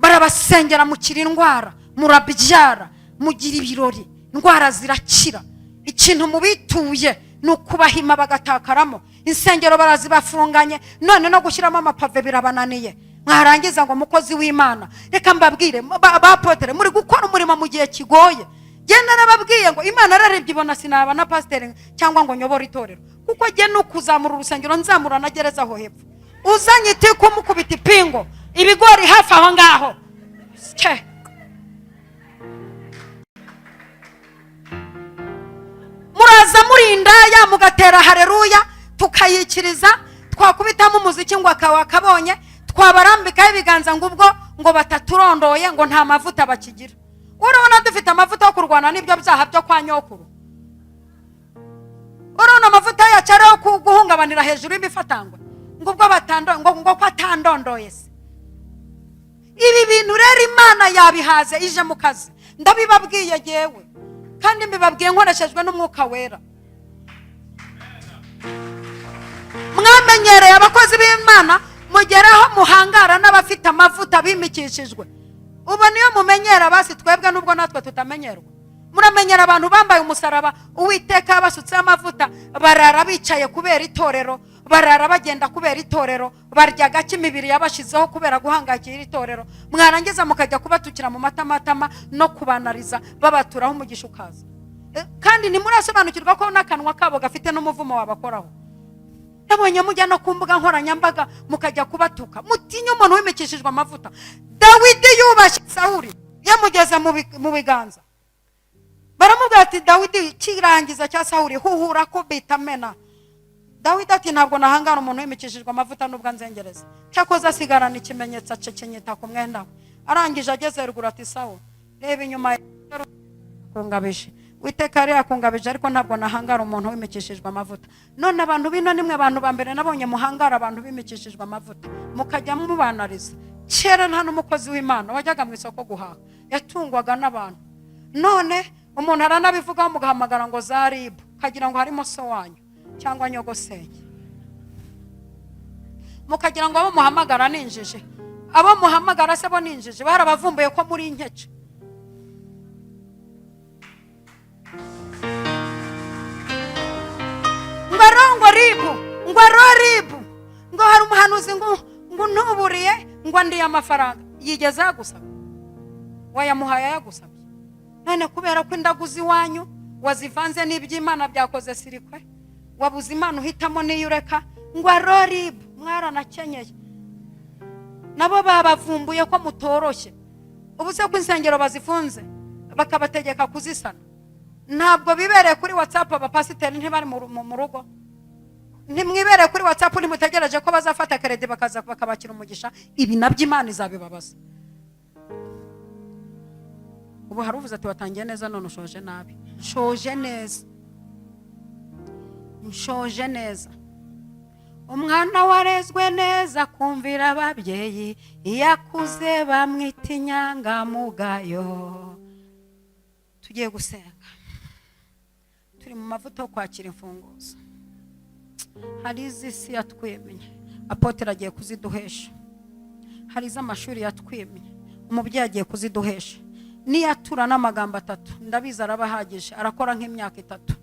barabasengera mukira indwara, murabyara, mugira ibirori, indwara zirakira. Ikintu mubituye ni ukubahima bagatakaramo. Insengero barazibafunganye, none no gushyiramo amapave birabananiye. Mwarangiza ngo mukozi w'Imana. Reka mbabwire, ba apôtre, muri gukora umurimo mu gihe kigoye. Genda nababwiye ngo Imana ararebye ibona sinaba na pasiteri cyangwa ngo nyobore itorero, kuko jye ni ukuzamura urusengero, nzamura na gereza aho hepfo. Uzanye itiku mukubita ipingo, ibigori hafi aho ngaho. Cye. Muraza muri indaya, mugatera hareruya tukayikiriza, twakubitamo umuziki ngo akaba akabonye, twabarambikaho ibiganza ngo ubwo ngo bataturondoye, ngo nta mavuta bakigira. Urabona dufite amavuta yo kurwana n'ibyo byaha byo kwa nyokuru? Urabona amavuta yacu ari ayo guhungabanira hejuru y'imifatangwe, ngo ubwo batando ngo ko atandondoye se? Ibi bintu rero Imana yabihaze, ije mu kazi. Ndabibabwiye yewe, kandi mbibabwiye nkoreshejwe n'Umwuka Wera. Mwamenyereye abakozi b'Imana, mugeraho muhangara n'abafite amavuta bimikishijwe. Ubu niyo mumenyera basi twebwe, nubwo natwe tutamenyerwa. Muramenyera abantu bambaye umusaraba, Uwiteka yabasutseho amavuta, barara bicaye kubera itorero, barara bagenda kubera itorero, barya gake, imibiri yabashizeho kubera guhangayikira itorero. Mwarangiza mukajya kubatukira mu matamatama no kubanariza, babaturaho umugisha ukaza. Kandi ntimurasobanukirwa ko n'akanwa kabo gafite n'umuvumo wabakoraho. Nabonye mujya no ku mbuga nkoranyambaga mukajya kubatuka. Mutinye umuntu wimikishijwe amavuta. Dawidi yubashye Sawuli, yamugeze mu biganza, baramubwira ati: "Dawidi, kirangiza cya Sawuli, huhura ko bitamena." Dawidi ati: "Ntabwo nahangara umuntu wimikishijwe amavuta nubwo anzengereza." Cyakoze asigarana ikimenyetso, acekenyeta ku mwenda we. Arangije ageze ruguru ati: "Sawu, reba inyuma kungabije, Witeka yari yakungabije, ariko ntabwo nahangara umuntu wimikishijwe amavuta." None abantu bino, nimwe abantu ba mbere nabonye muhangara abantu bimikishijwe amavuta, mukajya mubanariza. Kera nta n'umukozi w'Imana wajyaga mu isoko guhaha, yatungwaga n'abantu. None umuntu aranabivugaho, mugahamagara ngo za RIB, ukagira ngo harimo so wanyu cyangwa nyogosenge, mukagira ngo abo muhamagara ni injiji. Abo muhamagara se bo ni injiji? Barabavumbuye ko muri inkece. Ngo aro, ngo RIB, ngo aro RIB, ngo hari umuhanuzi ngo ntuburiye, ngo andiye amafaranga. Yigeze yagusaba? Wayamuhaye ayagusabye? None kubera ko indaguzi iwanyu wazivanze n'iby'Imana, byakoze sirikwe, wabuze Imana uhitamo n'iyo ureka. Ngo aro RIB, mwaranakenyeye, nabo babavumbuye ko mutoroshye. Ubu se ko insengero bazifunze bakabategeka kuzisana, ntabwo bibereye kuri WhatsApp? Abapasiteri ntibari mu rugo, ntimwibereye kuri WhatsApp? Ntimutegereje ko bazafata crédit bakaza bakabakira umugisha? Ibi nabyo Imana izabibabaza. Ubu hari uvuze ati: "Watangiye neza none ushoje nabi." Nshoje neza, nshoje neza. Umwana warezwe neza, kumvira ababyeyi, iyo akuze bamwita inyangamugayo. Tugiye gusenga, turi mu mavuta yo kwakira imfunguzo. Hari iz'isi yatwemye, apôtre agiye kuziduhesha. Hari iz'amashuri yatwimye, umubyeyi agiye kuziduhesha. Niyatura n'amagambo atatu, ndabizi araba ahagije, arakora nk'imyaka 3.